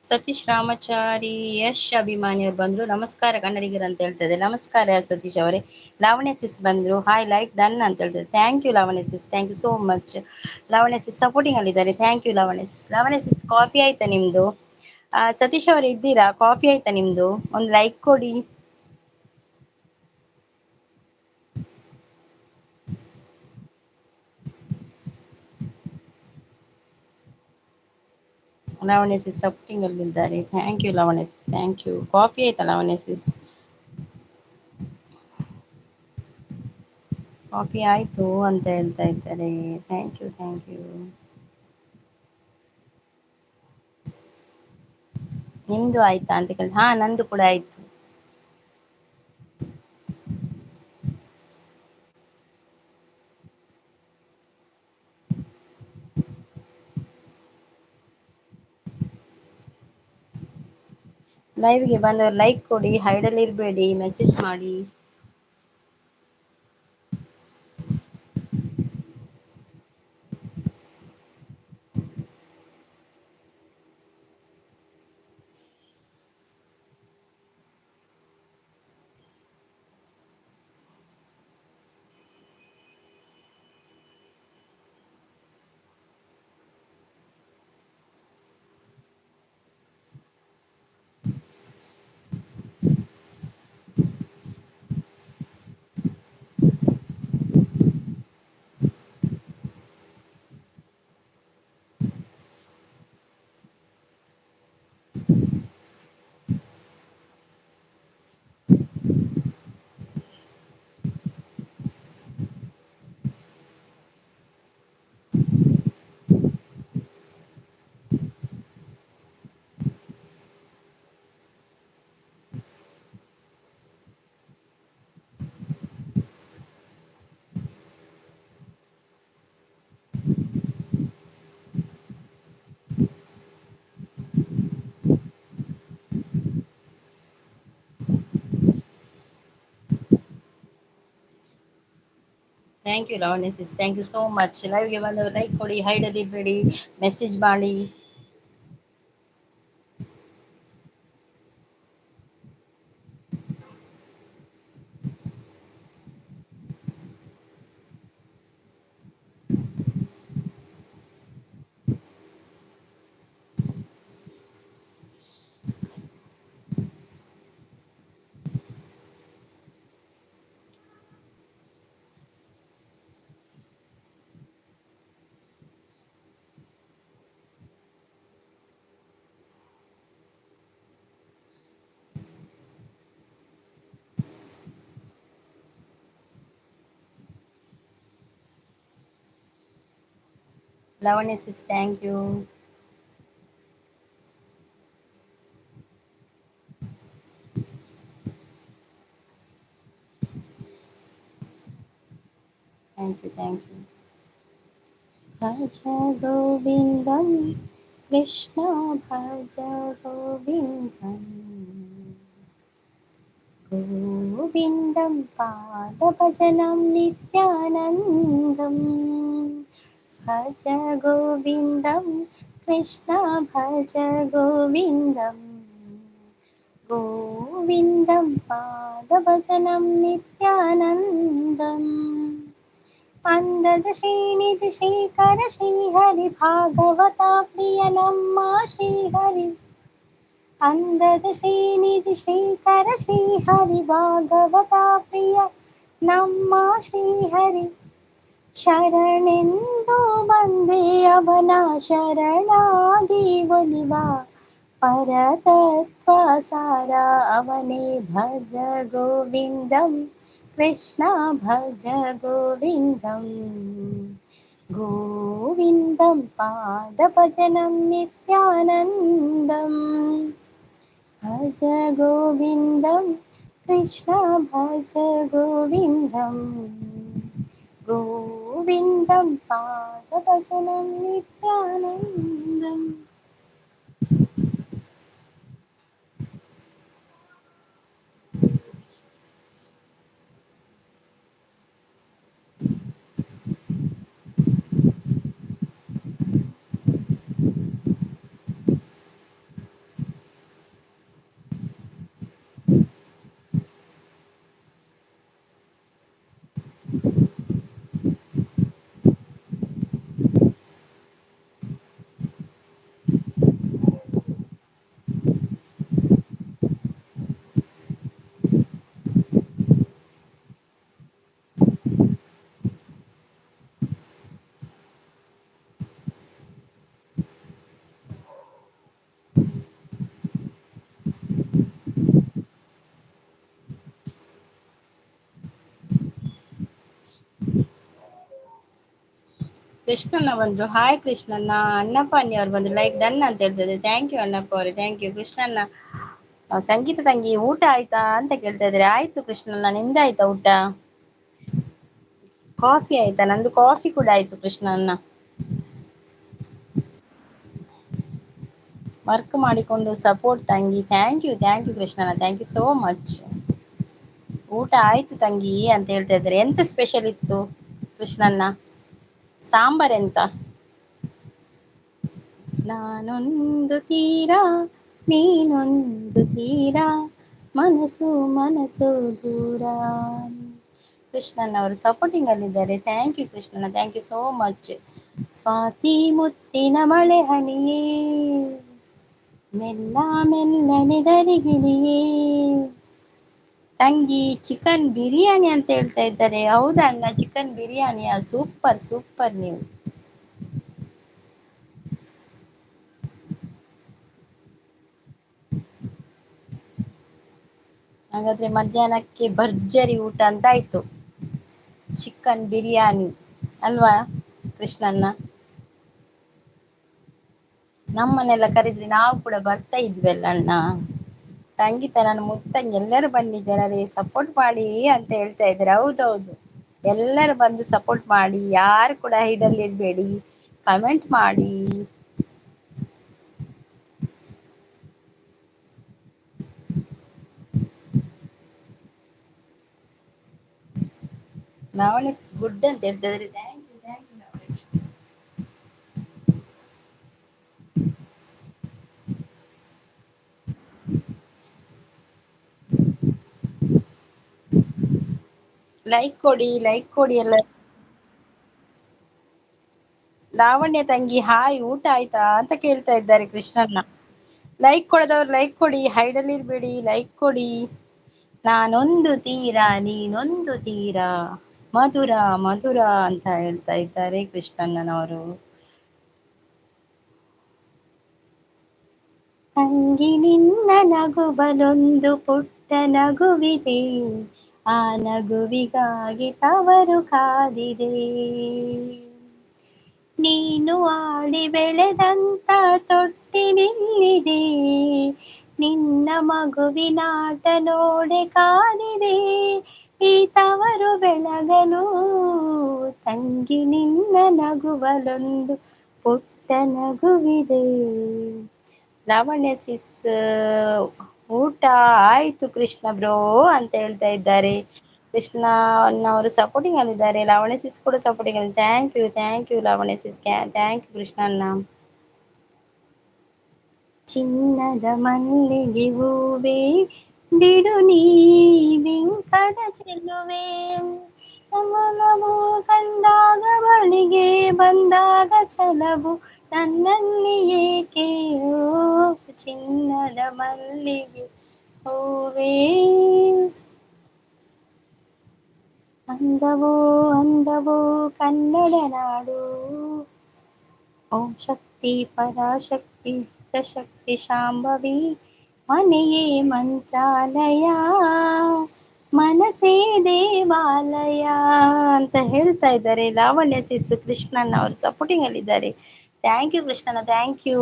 ಸತೀಶ್ ರಾಮಾಚಾರಿ ಯಶ್ ಅಭಿಮಾನಿಯವರು ಬಂದ್ರು. ನಮಸ್ಕಾರ ಕನ್ನಡಿಗರು ಅಂತ ಹೇಳ್ತಾ. ನಮಸ್ಕಾರ ಸತೀಶ್ ಅವರೇ. ಲಾವಣ್ಯ ಸಿಸ್ ಬಂದ್ರು. ಹಾಯ್, ಲೈಕ್ ಡನ್ ಅಂತ ಹೇಳ್ತಾರೆ. Thank you Lavanya sis, thank you so much. Lavanya sis supporting ಅಲ್ಲಿದ್ದಾರೆ. Thank you Lavanya sis. Lavanya sis, coffee ಆಯ್ತಾ ನಿಮ್ದು? ಸತೀಶ್ ಅವರೇ ಇದ್ದೀರಾ? ಕಾಫಿ ಆಯ್ತಾ ನಿಮ್ದು? ಒಂದು ಲೈಕ್ ಕೊಡಿ. ಲಾವಣ್ಯ ಸಿಸ್ ಸಪೋರ್ಟಿಂಗ್ ಅಲ್ಲಿದ್ದಾರೆ. Thank you Lavanya sis, thank you. Coffee ಆಯ್ತಾ ಲಾವಣ್ಯ ಸಿಸ್? ಕಾಫಿ ಆಯ್ತು ಅಂತ ಹೇಳ್ತಾ ಇದ್ದಾರೆ. Thank you, thank you. ನಿಮ್ದು ಆಯ್ತಾ ಅಂತ ಕೇಳಿ. ಹಾ, ನಂದು ಕೂಡ ಆಯ್ತು. ಲೈವ್ಗೆ ಬಂದವರು ಲೈಕ್ ಕೊಡಿ, ಹೈಡಲ್ಲಿ ಇರಬೇಡಿ, ಮೆಸೇಜ್ ಮಾಡಿ. Thank you Lavanya sis, thank you so much. ಲೈವ್ಗೆ ಬಂದವರು ಲೈಕ್ ಕೊಡಿ, ಹೈಡಲ್ಲಿ ಇರಬೇಡಿ, ಮೆಸೇಜ್ ಮಾಡಿ. Lavanya sis, thank you. Thank you, thank you. ಭಜ ಗೋವಿಂದಂ ಕೃಷ್ಣ ಭಜ ಗೋವಿಂದಂ, ಗೋವಿಂದಂ ಪಾದಭಜನಂ ನಿತ್ಯಾನಂದಂ. ಭಜ ಗೋವಿಂದಂ ಕೃಷ್ಣ ಭಜ ಗೋವಿಂದಂ, ಗೋವಿಂದಂ ಪಾದಭಜನಂ ನಿತ್ಯಾನಂದಂ. ಅಂದದ ಶ್ರೀನಿಧಿ ಶ್ರೀಕರ ಶ್ರೀಹರಿ ಭಾಗವತ ಪ್ರಿಯ ನಮ್ಮ ಶ್ರೀಹರಿ. ಅಂದದ ಶ್ರೀನಿಧಿ ಶ್ರೀಕರ ಶ್ರೀಹರಿ ಭಾಗವತ ಪ್ರಿಯ ನಮ್ಮ ಶ್ರೀಹರಿ. ಶರಣೆಂದು ಬಂದೆ ಅವನ ಶರಣಾಗಿ ಒಲಿವ ಪರತತ್ವ ಸಾರ ಅವನೇ. ಭಜ ಗೋವಿಂದಂ ಕೃಷ್ಣ ಭಜ ಗೋವಿಂದಂ, ಗೋವಿಂದಂ ಪಾದಭಜನಂ ನಿತ್ಯಾನಂದಂ. ಭಜ ಗೋವಿಂದಂ ಕೃಷ್ಣ ಭಜ ಗೋವಿಂದಂ, ಗೋವಿಂದಂ ಪಾದಭಜನಂ ನಿತ್ಯಾನಂದಂ. ಕೃಷ್ಣಣ್ಣ ಬಂದ್ರು, ಹಾಯ್ ಕೃಷ್ಣಣ್ಣ. ಅಣ್ಣಪ್ಪ ಅನ್ನಿ ಅವ್ರು ಬಂದ್ರು, ಲೈಕ್ ಡನ್ ಅಂತ ಹೇಳ್ತಾ ಇದ್ದಾರೆ. Thank you Annappa ಅವರೇ, thank you. ಕೃಷ್ಣಣ್ಣ ಸಂಗೀತ ತಂಗಿ ಊಟ ಆಯ್ತಾ ಅಂತ ಕೇಳ್ತಾ ಇದ್ದಾರೆ. ಆಯ್ತು ಕೃಷ್ಣಣ್ಣ, ನಿಮ್ದಾಯ್ತಾ ಊಟ? ಕಾಫಿ ಆಯ್ತಾ? ನಂದು ಕಾಫಿ ಕೂಡ ಆಯ್ತು ಕೃಷ್ಣಣ್ಣ. ವರ್ಕ್ ಮಾಡಿಕೊಂಡು ಸಪೋರ್ಟ್ ತಂಗಿ, thank you thank you ಕೃಷ್ಣಣ್ಣ, thank you so much. ಊಟ ಆಯ್ತು ತಂಗಿ ಅಂತ ಹೇಳ್ತಾ ಇದ್ದಾರೆ. ಎಂತ ಸ್ಪೆಷಲ್ ಇತ್ತು ಕೃಷ್ಣಣ್ಣ? ಸಾಂಬಾರ್ ಎಂತ? ನಾನೊಂದು ತೀರಾ ನೀನೊಂದು ತೀರಾ, ಮನಸ್ಸು ಮನಸ್ಸು ದೂರ. ಕೃಷ್ಣನ್ ಅವರು ಸಪೋರ್ಟಿಂಗ್ ಅಲ್ಲಿದ್ದಾರೆ. Thank you ಕೃಷ್ಣಣ್ಣ, thank you so much. Swati ಮುತ್ತಿನ ಮಳೆ ಹನಿಯೇ, ಮೆಲ್ಲ ಮೆಲ್ಲನೆ ದರಿಗಿಳಿಯೇ. ತಂಗಿ ಚಿಕನ್ ಬಿರಿಯಾನಿ ಅಂತ ಹೇಳ್ತಾ ಇದ್ದಾರೆ. ಹೌದಾ ಅಣ್ಣ, ಚಿಕನ್ ಬಿರಿಯಾನಿಯಾ? ಸೂಪರ್ ಸೂಪರ್ ನೀವು. ಹಾಗಾದ್ರೆ ಮಧ್ಯಾಹ್ನಕ್ಕೆ ಭರ್ಜರಿ ಊಟ ಅಂತ ಆಯ್ತು, ಚಿಕನ್ ಬಿರಿಯಾನಿ ಅಲ್ವಾ ಕೃಷ್ಣಣ್ಣ? ನಮ್ಮನ್ನೆಲ್ಲ ಕರೆದ್ರೆ ನಾವು ಕೂಡ ಬರ್ತಾ ಇದ್ವಲ್ಲ ಅಣ್ಣ. ಸಂಗೀತ ನಾನು ಮುತ್ತಂಗಿ, ಎಲ್ಲರೂ ಬನ್ನಿ ಜನರೇ, ಸಪೋರ್ಟ್ ಮಾಡಿ ಅಂತ ಹೇಳ್ತಾ ಇದ್ದಾರೆ. ಹೌದೌದು, ಎಲ್ಲರೂ ಬಂದು ಸಪೋರ್ಟ್ ಮಾಡಿ, ಯಾರು ಕೂಡ ಹೈಡಲ್ಲಿ ಇರಬೇಡಿ, ಕಮೆಂಟ್ ಮಾಡಿ. ಲಾವಣ್ಯ ಗುಡ್ ಅಂತ ಹೇಳ್ತಾ ಇದ್ದಾರೆ. Thank you thank you Lavanya. Like ಕೊಡಿ, ಲೈಕ್ ಕೊಡಿ ಎಲ್ಲ. ಲಾವಣ್ಯ ತಂಗಿ ಹಾಯ್, ಊಟ ಆಯ್ತಾ ಅಂತ ಕೇಳ್ತಾ ಇದ್ದಾರೆ ಕೃಷ್ಣಣ್ಣ. ಲೈಕ್ ಕೊಡದವ್ರು ಲೈಕ್ ಕೊಡಿ, ಹೈಡಲ್ಲಿ ಇರ್ಬೇಡಿ, ಲೈಕ್ ಕೊಡಿ. ನಾನೊಂದು ತೀರಾ ನೀನೊಂದು ತೀರಾ, ಮಧುರ ಮಧುರ ಅಂತ ಹೇಳ್ತಾ ಇದ್ದಾರೆ ಕೃಷ್ಣಣ್ಣನವರು. ತಂಗಿ ನಿನ್ನ ನಗುಬಲೊಂದು ಪುಟ್ಟ ನಗುವಿದೆ, ಆ ನಗುವಿಗಾಗಿ ತವರು ಕಾದಿದೆ. ನೀನು ಆಡಿ ಬೆಳೆದಂತ ತೊಟ್ಟಿನಿಲ್ಲಿದೆ, ನಿನ್ನ ಮಗುವಿನಾಟ ನೋಡೆ ಕಾದಿದೆ. ಈ ತವರು ಬೆಳಗಲು ತಂಗಿ ನಿನ್ನ ನಗುವಲೊಂದು ಪುಟ್ಟ ನಗುವಿದೆ. ಲಾವಣ್ಯ ಸಿಸ್ ಊಟ ಆಯ್ತು ಕೃಷ್ಣ ಬ್ರೋ ಅಂತ ಹೇಳ್ತಾ ಇದ್ದಾರೆ. ಕೃಷ್ಣ ಅವರು ಸಪೋರ್ಟಿಂಗ್ ಅಲ್ಲಿದ್ದಾರೆ, ಲಾವಣ್ಯ ಸಿಸ್ ಕೂಡ ಸಪೋರ್ಟಿಂಗ್ ಅಲ್ಲಿ. Thank you thank you Lavanya sis, thank you Krishna ಅಣ್ಣ. ಚಿನ್ನದ ಮಲ್ಲಿಗೆ ಹೂವೇ ಬಿಡು ನೀ ಬಿಂಕದ ಚೆಲುವೆ, ಕಮಲವು ಕಂಡಾಗ ಬಳಿಗೆ ಬಂದಾಗ ಛಲವು ನನ್ನಲ್ಲಿ ಏಕೆ, ಚಿನ್ನದ ಮಲ್ಲಿಗೆ ಹೂವೇ. ಅಂದವೋ ಅಂದವೋ ಕನ್ನಡ ನಾಡು, ಓಂ ಶಕ್ತಿ ಪರಾಶಕ್ತಿ ಸಶಕ್ತಿ ಶಾಂಭವಿ, ಮನೆಯೇ ಮಂತ್ರಾಲಯ ಮನಸೇ ದೇವಾಲಯ ಅಂತ ಹೇಳ್ತಾ ಇದ್ದಾರೆ ಲಾವಣ್ಯ ಸಿಸ್. ಕೃಷ್ಣಣ್ಣ ಅವರು ಸಪೋರ್ಟಿಂಗ್ ಅಲ್ಲಿದ್ದಾರೆ. Thank you ಕೃಷ್ಣಣ್ಣ, thank you.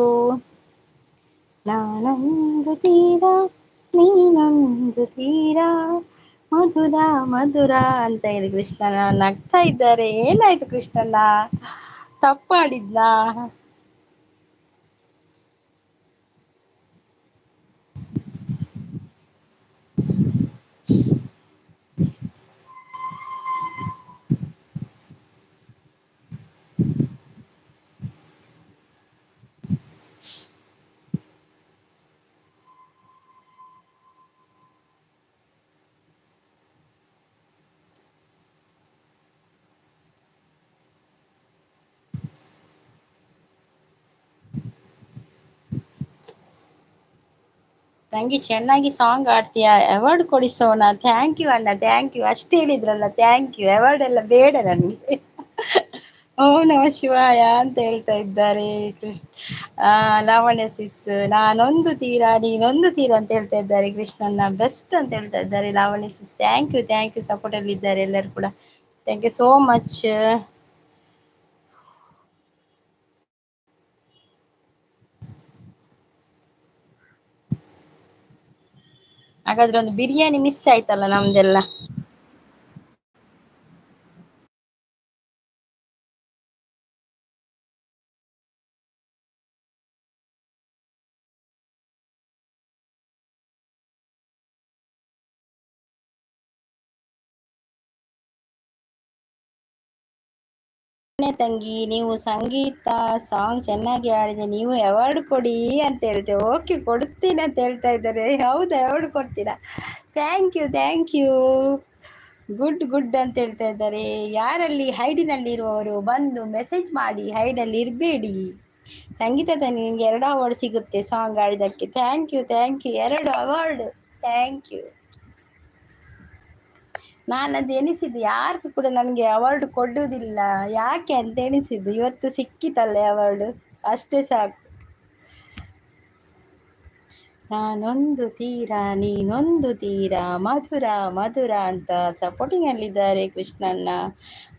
ನಾನೊಂದು ತೀರಾ ನೀನೊಂದು ತೀರಾ, ಮಧುರ ಮಧುರ ಅಂತ ಹೇಳಿ ಕೃಷ್ಣಣ್ಣ ನಗ್ತಾ ಇದ್ದಾರೆ. ಏನಾಯ್ತು ಕೃಷ್ಣಣ್ಣ, ತಪ್ಪಾಡಿದ್ನಾ? ತಂಗಿ ಚೆನ್ನಾಗಿ ಸಾಂಗ್ ಆಡ್ತೀಯಾ, ಅವಾರ್ಡ್ ಕೊಡಿಸೋಣ. Thank you ಅಣ್ಣ, thank you. ಅಷ್ಟು ಹೇಳಿದ್ರಲ್ಲ, thank you. Award ಎಲ್ಲ ಬೇಡ ನನಗೆ. ಓಂ ನಮಃ ಶಿವಾಯ ಅಂತ ಹೇಳ್ತಾ ಇದ್ದಾರೆ ಕೃಷ್ಣ ಲಾವಣ್ಯ ಸಿಸ್. ನಾನೊಂದು ತೀರಾ ನೀನೊಂದು ತೀರಾ ಅಂತ ಹೇಳ್ತಾ ಇದ್ದಾರೆ ಕೃಷ್ಣನ್ನ. ಬೆಸ್ಟ್ ಅಂತ ಹೇಳ್ತಾ ಇದ್ದಾರೆ Lavanya sis. Thank you thank you. ಸಪೋರ್ಟಲ್ಲಿ ಇದ್ದಾರೆ ಎಲ್ಲರೂ ಕೂಡ. Thank you so much. ಹಾಗಾದ್ರೆ ಒಂದು ಬಿರಿಯಾನಿ ಮಿಸ್ ಆಯ್ತಲ್ಲ ನಮ್ದೆಲ್ಲ. ತಂಗಿ ನೀವು ಸಂಗೀತ ಸಾಂಗ್ ಚೆನ್ನಾಗಿ ಹಾಡಿದೆ, ನೀವು ಅವಾರ್ಡ್ ಕೊಡಿ ಅಂತ ಹೇಳ್ತೇವೆ. ಓಕೆ ಕೊಡ್ತೀನಿ ಅಂತ ಹೇಳ್ತಾ ಇದ್ದಾರೆ. ಹೌದಾ, ಅವಾರ್ಡ್ ಕೊಡ್ತೀರಾ? Thank you thank you, good good ಅಂತ ಹೇಳ್ತಾ ಇದ್ದಾರೆ. ಯಾರಲ್ಲಿ ಹೈಡಿನಲ್ಲಿರುವವರು ಬಂದು ಮೆಸೇಜ್ ಮಾಡಿ, ಹೈಡಲ್ಲಿ ಇರಬೇಡಿ. ಸಂಗೀತ ತಂಗಿ ನಿಮಗೆ 2 ಅವಾರ್ಡ್ ಸಿಗುತ್ತೆ ಸಾಂಗ್ ಆಡಿದ್ದಕ್ಕೆ. Thank you thank you, 2 award, thank you. ನಾನದು ಎಣಿಸಿದ್ದು, ಯಾರಿಗೂ ಕೂಡ ನನಗೆ ಅವಾರ್ಡ್ ಕೊಡುವುದಿಲ್ಲ ಯಾಕೆ ಅಂತ ಎಣಿಸಿದ್ದು. ಇವತ್ತು ಸಿಕ್ಕಿತಲ್ಲೇ ಅವಾರ್ಡ್, ಅಷ್ಟೇ ಸಾಕು. ನಾನೊಂದು ತೀರ ನೀನೊಂದು ತೀರ ಮಧುರ ಮಧುರ ಅಂತ ಸಪೋರ್ಟಿಂಗಲ್ಲಿದ್ದಾರೆ ಕೃಷ್ಣಣ್ಣ.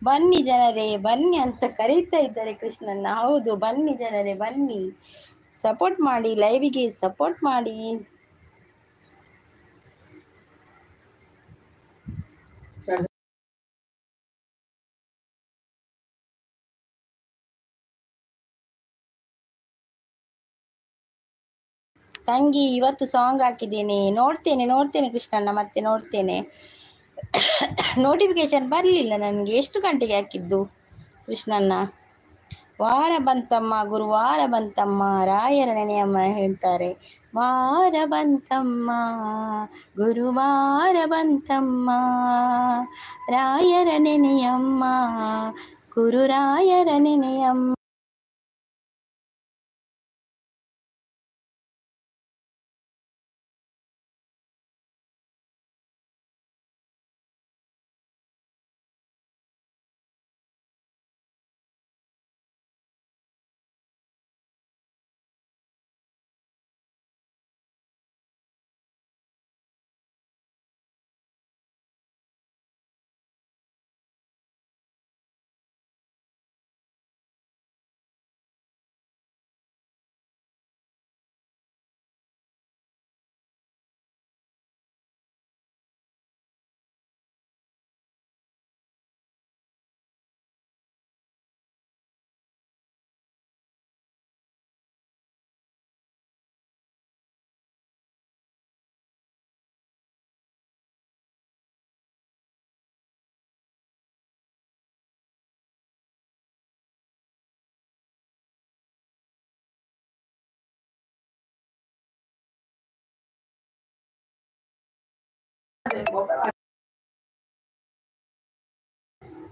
ಬನ್ನಿ ಜನರೇ ಬನ್ನಿ ಅಂತ ಕರೀತಾ ಇದ್ದಾರೆ ಕೃಷ್ಣಣ್ಣ. ಹೌದು, ಬನ್ನಿ ಜನರೇ ಬನ್ನಿ, ಸಪೋರ್ಟ್ ಮಾಡಿ, ಲೈವಿಗೆ ಸಪೋರ್ಟ್ ಮಾಡಿ. ತಂಗಿ ಇವತ್ತು ಸಾಂಗ್ ಹಾಕಿದ್ದೀನಿ, ನೋಡ್ತೇನೆ ನೋಡ್ತೇನೆ ಕೃಷ್ಣಣ್ಣ, ಮತ್ತೆ ನೋಡ್ತೇನೆ. ನೋಟಿಫಿಕೇಶನ್ ಬರಲಿಲ್ಲ ನನಗೆ. ಎಷ್ಟು ಗಂಟೆಗೆ ಹಾಕಿದ್ದು ಕೃಷ್ಣಣ್ಣ? ವಾರ ಬಂತಮ್ಮ ಗುರುವಾರ ಬಂತಮ್ಮ ರಾಯರ ನೆನೆಯಮ್ಮ ಹೇಳ್ತಾರೆ. ವಾರ ಬಂತಮ್ಮ ಗುರುವಾರ ಬಂತಮ್ಮ ರಾಯರ ನೆನೆಯಮ್ಮ ಗುರುರಾಯರ ನೆನೆಯಮ್ಮ.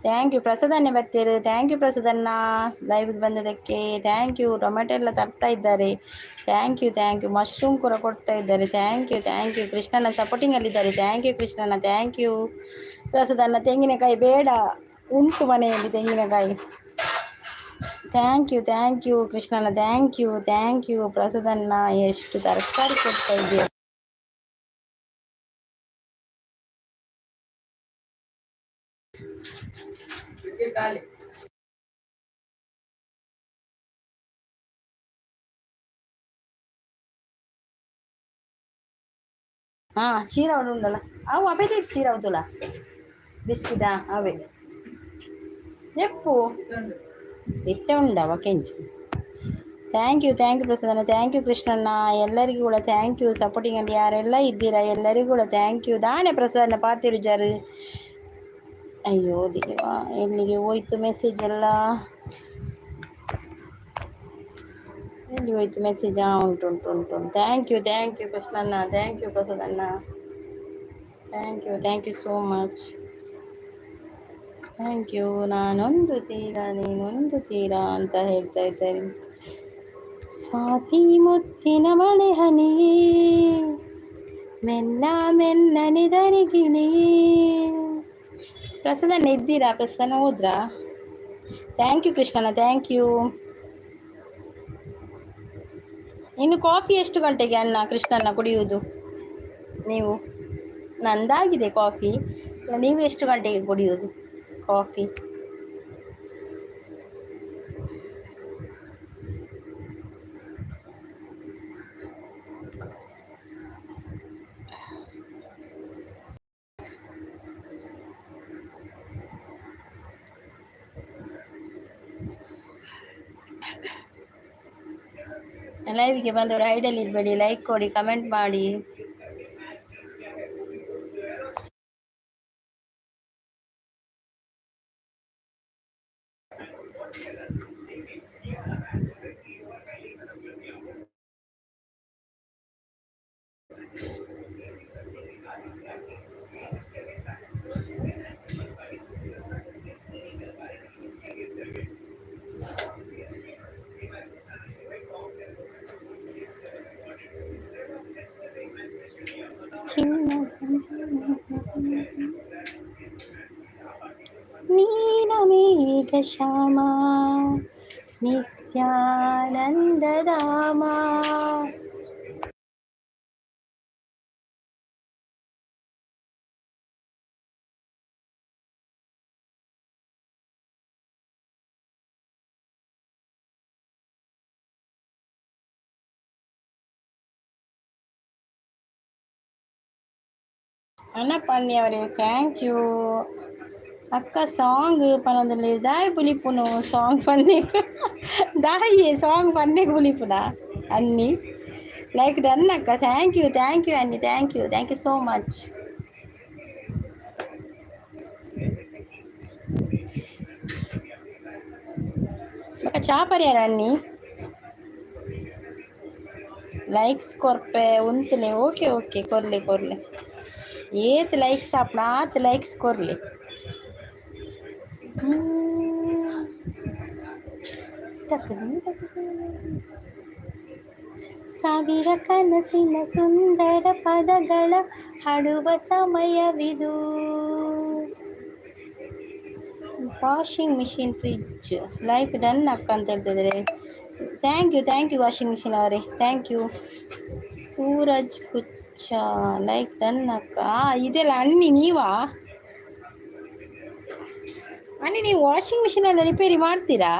Thank you ಪ್ರಸಾದನ್ನೇ ಬರ್ತೀರಿ. Thank you ಪ್ರಸಾದಣ್ಣ ಲೈವ್ಗೆ ಬಂದದಕ್ಕೆ. Thank you. Tomato ಎಲ್ಲ ತರ್ತಾ ಇದ್ದಾರೆ. Thank you thank you. Mushroom ಕೂಡ ಕೊಡ್ತಾ ಇದ್ದಾರೆ. Thank you thank you. ಕೃಷ್ಣನ ಸಪೋರ್ಟಿಂಗಲ್ಲಿದ್ದಾರೆ. Thank you ಕೃಷ್ಣಣ್ಣ, thank you ಪ್ರಸಾದಣ್ಣ. ತೆಂಗಿನಕಾಯಿ ಬೇಡ, ಉಂಟು ಮನೆಯಲ್ಲಿ ತೆಂಗಿನಕಾಯಿ. Thank you thank you ಕೃಷ್ಣಣ್ಣ, thank you thank you ಪ್ರಸಾದಣ್ಣ. ಎಷ್ಟು ತರಕಾರಿ ಕೊಡ್ತಾ ಇದೆಯಾ. ಹಾಂ ಚೀರ ಉಂಡಲ್ಲ ಅವು ಅವೇ ಚೀರ ತುಲ ಬಿಸ್ಕಿಟಾ ಅವೇ ಎಪ್ಪು ಇತ್ತೆ ಉಂಡವ ಕೆಂಚು. Thank you thank you ಪ್ರಸಾದಣ್ಣ, thank you Krishnanna, ಎಲ್ಲರಿಗೂ ಕೂಡ thank you. ಸಪೋರ್ಟಿಂಗಲ್ಲಿ ಯಾರೆಲ್ಲ ಇದ್ದೀರಾ ಎಲ್ಲರಿಗೂ ಕೂಡ thank you. ದಾನೆ ಪ್ರಸಾದಣ್ಣ ಪಾತಿರುಜಾರು. ಅಯ್ಯೋ ದೇವಾ, ಎಲ್ಲಿಗೆ ಹೋಯ್ತು ಮೆಸೇಜ್ ಎಲ್ಲ? ಎಲ್ಲಿ ಹೋಯ್ತು ಮೆಸೇಜ್? ಹಾಂ ಉಂಟು ಉಂಟು ಉಂಟು ಉಂಟು. Thank you thank you ಕೃಷ್ಣಣ್ಣ, thank you ಪ್ರಸಾದಣ್ಣ, thank you thank you so much, thank you. ನಾನೊಂದು ತೀರ ನೀನೊಂದು ತೀರ ಅಂತ ಹೇಳ್ತಾ ಇದ್ದಾರೆ. ಸ್ವಾತಿ ಮುತ್ತಿನ ಮಳೆ ಹನಿಯೇ ಮೆಲ್ಲ ಮೆಲ್ಲನೆ ದರಿಗಿಣಿಯೇ. ಪ್ರಸಾದಣ್ಣ ಇದ್ದೀರಾ? ಪ್ರಸಾದಣ್ಣ ಹೋದ್ರಾ? Thank you ಕೃಷ್ಣಣ್ಣ, thank you. ಇನ್ನು ಕಾಫಿ ಎಷ್ಟು ಗಂಟೆಗೆ ಅಣ್ಣ ಕೃಷ್ಣಣ್ಣ ಕುಡಿಯುವುದು ನೀವು? ನಂದಾಗಿದೆ ಕಾಫಿ, ನೀವು ಎಷ್ಟು ಗಂಟೆಗೆ ಕುಡಿಯುವುದು ಕಾಫಿ? ಲೈವ್ಗೆ ಬಂದವರು ಹೈಡಲ್ಲಿ ಇರಬೇಡಿ, ಲೈಕ್ ಕೊಡಿ, ಕಮೆಂಟ್ ಮಾಡಿ. ಚಿನ್ನ ನೀಲಮೇಘ ಶ್ಯಾಮ ನಿತ್ಯಾನಂದಧಾಮ. ಅಣ್ಣಪ್ಪಣ್ಣಿ ಅವರೇ thank you. ಅಕ್ಕ ಸಾಂಗ್ ಪನೊಂದುಲ್ಲೆ ದಾಯಿ ಬುಲಿಪುನು ಸಾಂಗ್ ಪನ್ನೆ ದಾಯಿ ಸಾಂಗ್ ಪನ್ನೆ ಬುಲಿಪುನ ಅನ್ನಿ. ಲೈಕ್ ಡನ್ ಅಕ್ಕ, thank you thank you ಅನ್ನಿ, thank you thank you so much. ಅಕ್ಕ ಚಾ ಪರಿಯಾರ ಅನ್ನಿ. ಲೈಕ್ಸ್ ಕೊರ್ಪೆ ಉಂತುಲೆ. ಓಕೆ ಓಕೆ ಕೊರ್ಲೆ ಕೊರ್ಲೆ, ಏತ್ ಲೈಕ್ಸ್ ಆಪುಂಡು ಆತ್ ಲೈಕ್ಸ್ ಕೊರ್ಲೆ. ಸಾವಿರ ಕನಸಿನ ಸುಂದರ ಪದಗಳ ಹಾಡುವ ಸಮಯವಿದು. Washing machine fridge like done ಅಕ್ಕ ಅಂತ ಹೇಳ್ತಿದ್ದಾರೆ. Thank you thank you washing machine ಅವರೇ, thank you. Suraj Kucha like done ಅಕ್ಕ. ಇದೆಲ್ಲ ಅಣ್ಣಿ ನೀವಾ? ಅಣ್ಣಿ ನೀವು ವಾಷಿಂಗ್ ಮಿಷಿನೆಲ್ಲ ರಿಪೇರಿ ಮಾಡ್ತೀರಾ?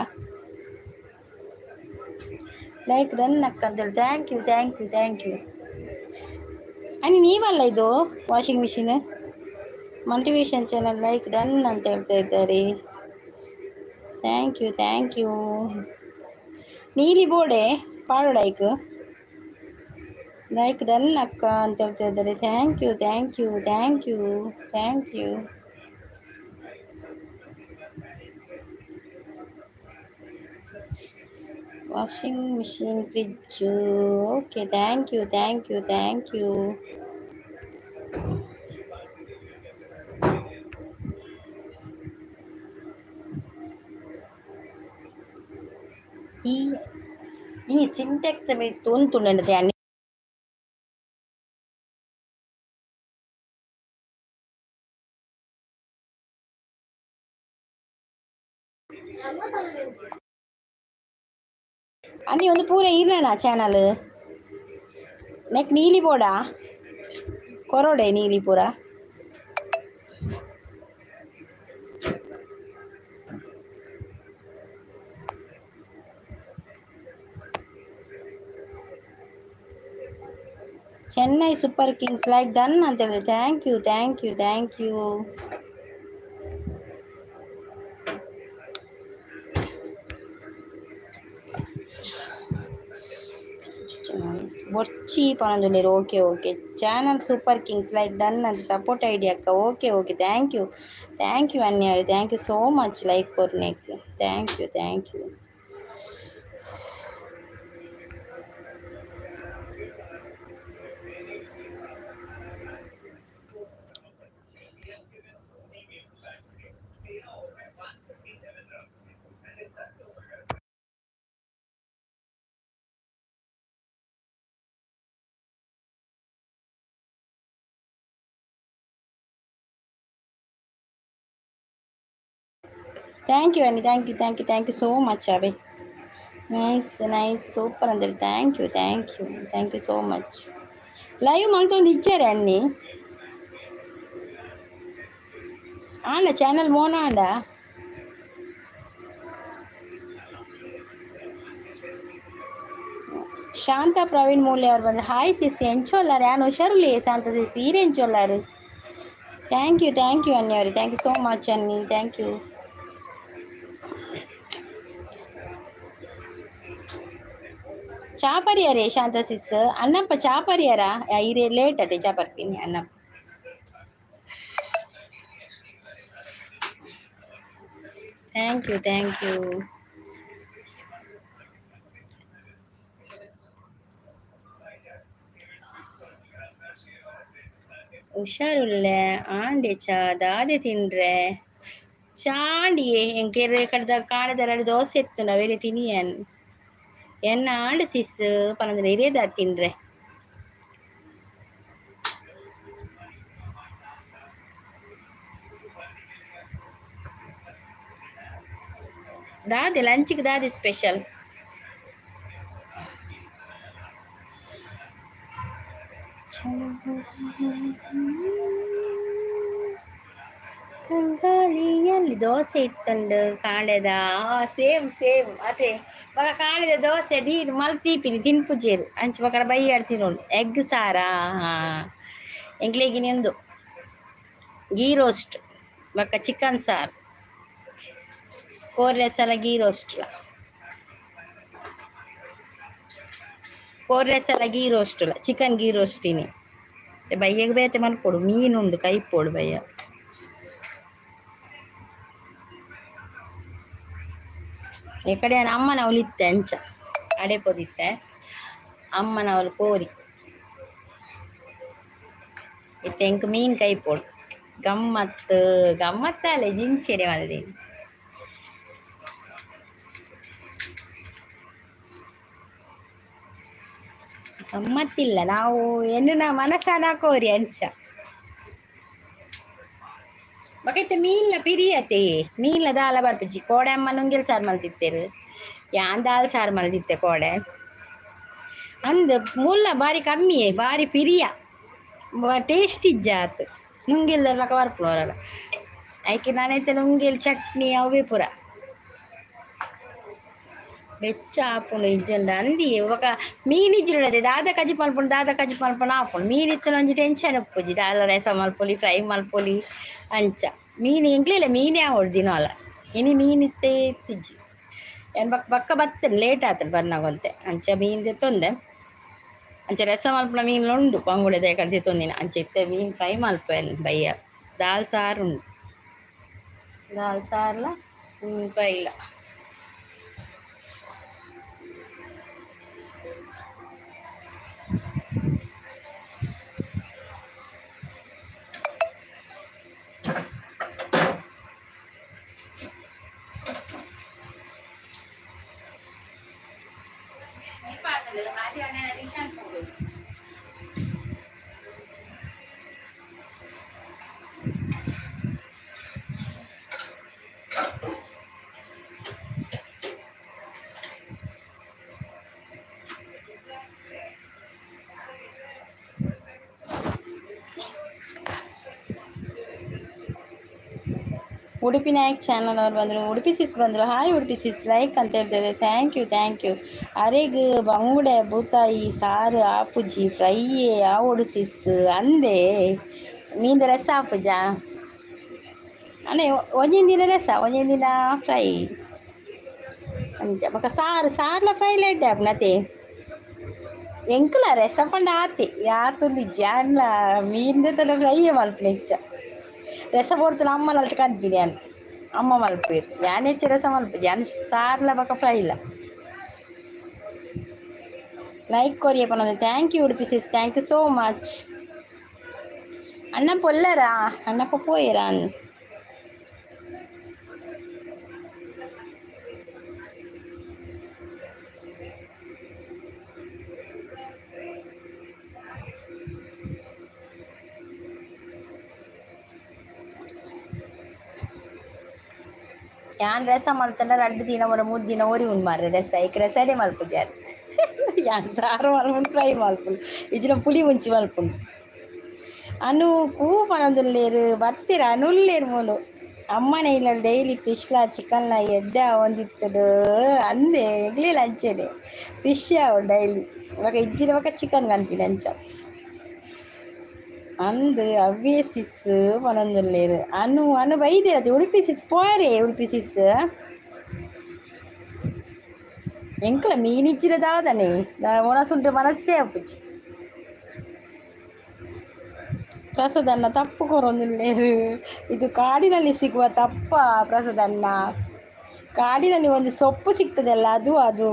ಲೈಕ್ ಡನ್ ಅಕ್ಕ ಅಂತೇಳಿ, thank you thank you thank you. ಅಣ್ಣಿ ನೀವಲ್ಲ ಇದು washing machine? Multivision channel like done ಅಂತ ಹೇಳ್ತಾ ಇದ್ದಾರೆ. Thank you thank you. ನೀಲಿ ಬೋಡೆ ಪಾಡು ಲೈಕ್ ಲೈಕ್ ಡನ್ ಅಕ್ಕ ಅಂತ ಹೇಳ್ತಾ ಇದ್ದಾರೆ. Thank you thank you thank you thank you. Washing machine fridge okay, thank you thank you thank you. ಈ ಈ ಸಿಂಟೆಕ್ಸ್ ತೊಂತುಂಡತೆ ಅన్ని. ಅಣ್ಣಿ ಒಂದು ಪೂರ ಇರ್ಲನ ಚಾನಲ್ ನೆಕ್ ನೀಲಿ ಬೋಡಾ ಕೊರೋಡೆ ನೀಲಿ ಪೂರ. Chennai super kings like done ಅಂತ ಹೇಳಿದೆ. Thank you thank you thank you. ಬೊರ್ಚಿ ಪನೊಂದುಲ್ಲೆರ್. Okay okay channel super kings like done ಅಂತ ಸಪೋರ್ಟ್ ಐಡಿ ಅಕ್ಕ. Okay okay thank you thank you ಅನ್ಯ thank you so much like ಕೊರ್ನೇಕ್. Thank you thank you. Thank you Annie, thank you thank you thank you so much Abhi. Nice nice super ಅಂತೇಳಿ thank you thank you thank you so much. Live ಮಲ್ತೊಂದು ಇಚ್ಚಾರೆ ಅನ್ನಿ ಆಂಡ channel ಮೋನ ಆಂಡ. ಶಾಂತ ಪ್ರವೀಣ್ ಮೂಲೆ ಅವ್ರು ಬಂದ್ರೆ hi CC ಎಂಚೊಲ್ಲಾರೆ ಯಾನು ಹುಷಾರುಲಿ ಶಾಂತ CC ಈರೆ ಎಂಚೊಲ್ಲಾರು. Thank you thank you ಅನ್ನಿ ಅವ್ರಿ, thank you so much ಅನ್ನಿ, thank you. ಚಾಪರಿಯರೇ ಶಾಂತ ಸಿಸ್ ಅಣ್ಣಪ್ಪ ಚಾಪರಿಯರ ಇರೇ ಲೇಟ್ ಅದೇ ಚಾ ಬರ್ತೀನಿ Annappa. Thank you thank you. ಹುಷಾರುಲ್ಲೆ ಆಂಡೆ ಚಾ ದಾದೆ ತಿಂಡ್ರೆ ಚಾಂಡಿಯೇ ಎಂಕೆರೆ ಕಡ್ದ ಕಾಣದ ಎರಡು ದೋಸೆ ಇತ್ತು ನಾವೇನೆ ತಿನಿಯನ್ ಎನ್ನ ಆಂಡ್ ಸಿಸ್ ಪನಂದ್ರೆ ಇರೇದ ತಿಂಡ್ರೆ. ದಾದೆ ಲಂಚಿಗೆ ದಾದೆ ಸ್ಪೆಷಲ್? ತಂಗಾಳಿಯಲ್ಲಿ ದೋಸೆ ಇತ್ತುಂಡು ಕಾಂಡೆದ. ಸೇಮ್ ಸೇಮ್ ಅದೇ ಬೊಕ ಕಾಂಡೆದ ದೋಸೆ ದೀದ್ ಮಲ್ತ್ ದೀಪಿನಿ ತಿನ್ಪುಜೆರ್ ಅಂಚ ಬೊಕ ಬಯ್ಯಾಡ್ ತಿನೊಡು. ಎಗ್ ಸಾರಾ? ಹಾಂ, ಎಂಕ್ಲೆಗಿನಿ ಉಂದು ಗೀ ರೋಸ್ಟ್ ಬೊಕ ಚಿಕನ್ ಸಾರು ಕೋರಿ ರಸಲ ಗೀ ರೋಸ್ಟ್ಲ ಕೋರಿ ರಸಲ ಗೀ ರೋಸ್ಟ್ಲ ಚಿಕನ್ ಗೀ ರೋಸ್ಟ್ ಇನಿ. ಬಯ್ಯಗ್ ಬೇತೆ ಮಲ್ಪೊಡು ಮೀನು ಉಂಡು ಕೈಪೊಡು ಬಯ್ಯ. ಈ ಕಡೆ ಅಮ್ಮನವಳು ಇತ್ತೆ ಅಂಚ ಅಡೆ ಪೋದಿತ್ತೆ ಅಮ್ಮನವಳು ಕೋರಿ ಇತ್ತೆ ಎಂಕ್ ಮೀನ್ ಕೈಪೊಡು. ಗಮ್ಮತ್ತು ಗಮ್ಮತ್ತಲೆ ಜಿಂಚೆರೆ ಮಲ್ದಿನಿ. ಗಮ್ಮತ್ತಿಲ್ಲ ನಾವು ಎನ್ನುನ ಮನಸಾನ ಕೋರಿ ಅಂಚ. ಬೊಕ ಇತ್ತೆ ಮೀನ್ಲ ಪಿರಿಯತೆ ಮೀನ್ಲ ದಾಲ ಬರ್ಪುಜಿ. ಕೋಡೆ ಅಮ್ಮ ನುಂಗೆಲ್ ಸಾರು ಮಲ್ತಿತ್ತೆರ್ ಯಾನ್ ದಾಲ್ ಸಾರು ಮಲ್ದಿತ್ತೆ ಕೋಡೆ. ಅಂದ್ ಮುಲ್ಲ ಬಾರಿ ಕಮ್ಮಿಯೇ ಬಾರಿ ಪಿರಿಯ ಟೇಸ್ಟ್ ಇಜ್ಜಾತ್ ನುಂಗೆಲ್ ಲಕ ಬರ್ಪುಂಡು ಒರಲ. ಐಕೆ ನಾನೈತೆ ನುಂಗೆಲ್ ಚಟ್ನಿ ಅವೇ ಪೂರ ಬೆಚ್ಚ ಆಪುಂಡು ಇಜ್ಜಂಡ ಅಂದಿ. ಬೊಕ ಮೀನ್ ಇಜ್ಜಿಂಡ ದಾದ ಕಜಿಪು ಮಲ್ಪುಂಡು ದಾದ ಕಜಿಪು ಮಲ್ಪುಂಡು ಆಪುಂಡು. ಮೀನ್ ಇತ್ತ್ಂಡ ಒಂಜಿ ಟೆನ್ಷನ್ ಉಪ್ಪುಜಿ ದಾಲ ರಸ ಮಲ್ಪೊಲಿ ಫ್ರೈ ಮಲ್ಪೊಲಿ ಅಂಚ. ಮೀನು ಎಂಕ್ಲೆಲ ಮೀನೇ ಆವೊಡು ದಿನಾಲ. ಇನಿ ಮೀನ್ ಇತ್ತೆ ಇತ್ತಿಜ್ಜಿ ಏನ್ ಬೊಕ್ಕ ಬೊಕ್ಕ ಬತ್ತೇನೆ ಲೇಟ್ ಆತುಂಡು ಬರ್ನಾಗ ಒಂತೆ ಅಂಚ ಮೀನ್ ದೆತ್ತೊಂದೆ. ಅಂಚ ರಸ ಮಲ್ಪುನ ಮೀನ್ಲ ಉಂಡು ಬಂಗುಡೆ ಕಡೆ ದೆತ್ತೊಂದಿನ ಅಂಚ ಇತ್ತೆ ಮೀನ್ ಫ್ರೈ ಮಲ್ಪುವೆ ಬಯ್ಯ. ದಾಲ್ ಸಾರು ಉಂಡು ದಾಲ್ ಸಾರ್ಲ ಮೀನ್ ಫ್ರೈಲ. ಉಡುಪಿ ನಾಯಕ್ ಚಾನಲ್ ಅವ್ರು ಬಂದರು, ಉಡುಪಿ ಸಿಸ್ ಬಂದರು. ಹಾಯ್ ಉಡುಪಿ ಸಿಸ್, ಲೈಕ್ ಅಂತ ಹೇಳ್ತಿದ್ದೆ. Thank you thank you. ಅರೆಗ್ ಬಂಗುಡೆ ಬೂತಾಯಿ ಸಾರು ಆಪುಜಿ ಫ್ರೈ ಆವೊಡು ಸಿಸ್ ಅಂದೆ. ಮೀನ್ದ ರಸ ಆಪುಜಾ ಅನೇ ಒಂಜೊಂದು ದಿನ ರಸ ಒಂಜೊಂದು ದಿನ ಫ್ರೈ ಅಂಚ. ಬೊಕ ಸಾರು ಸಾರ್ಲ ಫ್ರೈ ಎಡ್ಡೆ ಆಪುಂಡು ಎಂಕುಲ ರಸ ಪಂಡ ಆತೆ ಯಾತೊಂದಿಜ್ಜಿ ಯಾನ್ಲ ಮೀನ್ದ ತನ ಫ್ರೈ ಮಲ್ಪುನ ಹೆಚ್ಚ. ರಸ ಬೋಡ್ತುನ ಅಮ್ಮನ ಅಲ್ಟ್ ಕನ್ಪಿನಿ ಯಾನ್ ಅಮ್ಮ ಮಲ್ಪುವೆರ್ ಯಾನ್ ಹೆಚ್ಚ ರಸ ಮಲ್ಪುಜಿ ಯಾನ್ ಸಾರ್ಲ ಬೊಕ ಫ್ರೈಲ. ಲೈಕ್ ಕೊರಿಯ ಪನೊಂದು. Thank you Udupi sis, thank you so much. ಅಣ್ಣಪ್ಪ ಉಲ್ಲರಾ? ಅಣ್ಣಪ್ಪ ಪೋಯೆರಾ? ಯಾನ್ ರಸ ಮಲ್ತಂಡ ರಡ್ಡ್ ದಿನ ಒರ ಮೂಜಿ ದಿನ ಒರಿ ಉಂಡು ಮಾರ್ರೆ ರಸ ಐಕ್ ರಸನೇ ಮಲ್ಪುಜಾರ್. ಯಾನ್ ಸಾರು ಮಲ್ಪುನು ಫ್ರೈ ಮಲ್ಪುನು ಇಜ್ಜಿಡ ಪುಳಿ ಮುಂಚಿ ಮಲ್ಪುನು. ಅನು ಕೂ ಪನೊಂದುಲ್ಲೆರ್ ಬತ್ತೆರ್ ಅನುಲ್ಲೆರ್ ಮೂಲು. ಅಮ್ಮನ ಇಲ್ಲಲ್ ಡೈಲಿ ಫಿಶ್ಲಾ ಚಿಕನ್ಲಾ ಎಡ್ಡೆ ಆವೊಂದಿತ್ತುಂಡು ಅಂದೆ. ಎಂಕ್ಲೆಲ ಅಂಚೆನೆ ಫಿಶ್ ಆವೊಡು ಡೈಲಿ ಬೊಕ ಇಜ್ಜಿಡ ಬೊಕ ಚಿಕನ್ ಕನ್ಪಿನಿ ಅಂಚ ಅಂದ್. ಅವ್ವೇ ಸಿಸ್ ಪನೊಂದುಲ್ಲೆರ್. ಅನು ಅನು ಬೈದೆರ್ ಅತೆ ಉಡುಪಿ ಸಿಸ್ ಪೋಯರೆ ಉಡುಪಿ ಸಿಸ್. ಎಂಕಲ ಮೀನಿಜ್ಜಿರ ದಾದನೆ ಒಣಸುಂಟು ಮನಸ್ಸೇ ಆಪುಜಿ. ಪ್ರಸಾದನ್ನ ತಪ್ಪು ಕೊರೊಂದುಲ್ಲೇರು. ಇದು ಕಾಡಿನಲ್ಲಿ ಸಿಗುವ ತಪ್ಪ ಪ್ರಸಾದನ್ನ. ಕಾಡಿನಲ್ಲಿ ಒಂದು ಸೊಪ್ಪು ಸಿಗ್ತದಲ್ಲ, ಅದು ಅದು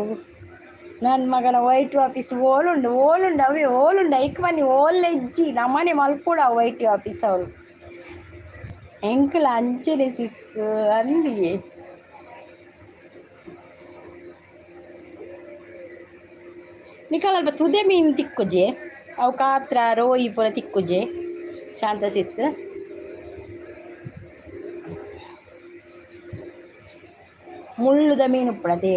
ನನ್ನ ಮಗನ ವೈಟ್ ಆಫೀಸ್ ಓಲುಂಡು ಓಲುಂಡು ಅವೇ ಓಲುಂಡು. ಐಕ್ ಬನ್ನಿ ಓಲ್ ಇಜ್ಜಿ ನಮ್ಮನೆ ಮಲ್ಪುಡ ವೈಟ್ ಆಫೀಸ್ ಅವರು. ಎಂಕಲ ಅಂಚನೆ ಸಿಸ್ ಅಂದಿಯೇ. ನಿಕಲ್ ಅಲ್ಪ ತುದೆ ಮೀನು ತಿಕ್ಕುಜೆ, ಅವು ಕಾತ್ರ ರೋಯಿ ಪೂರ ತಿಕ್ಕುಜೆ ಶಾಂತ ಸಿಸ್. ಮುಳ್ಳುದ ಮೀನು ಉಪ್ಪುಣತೆ.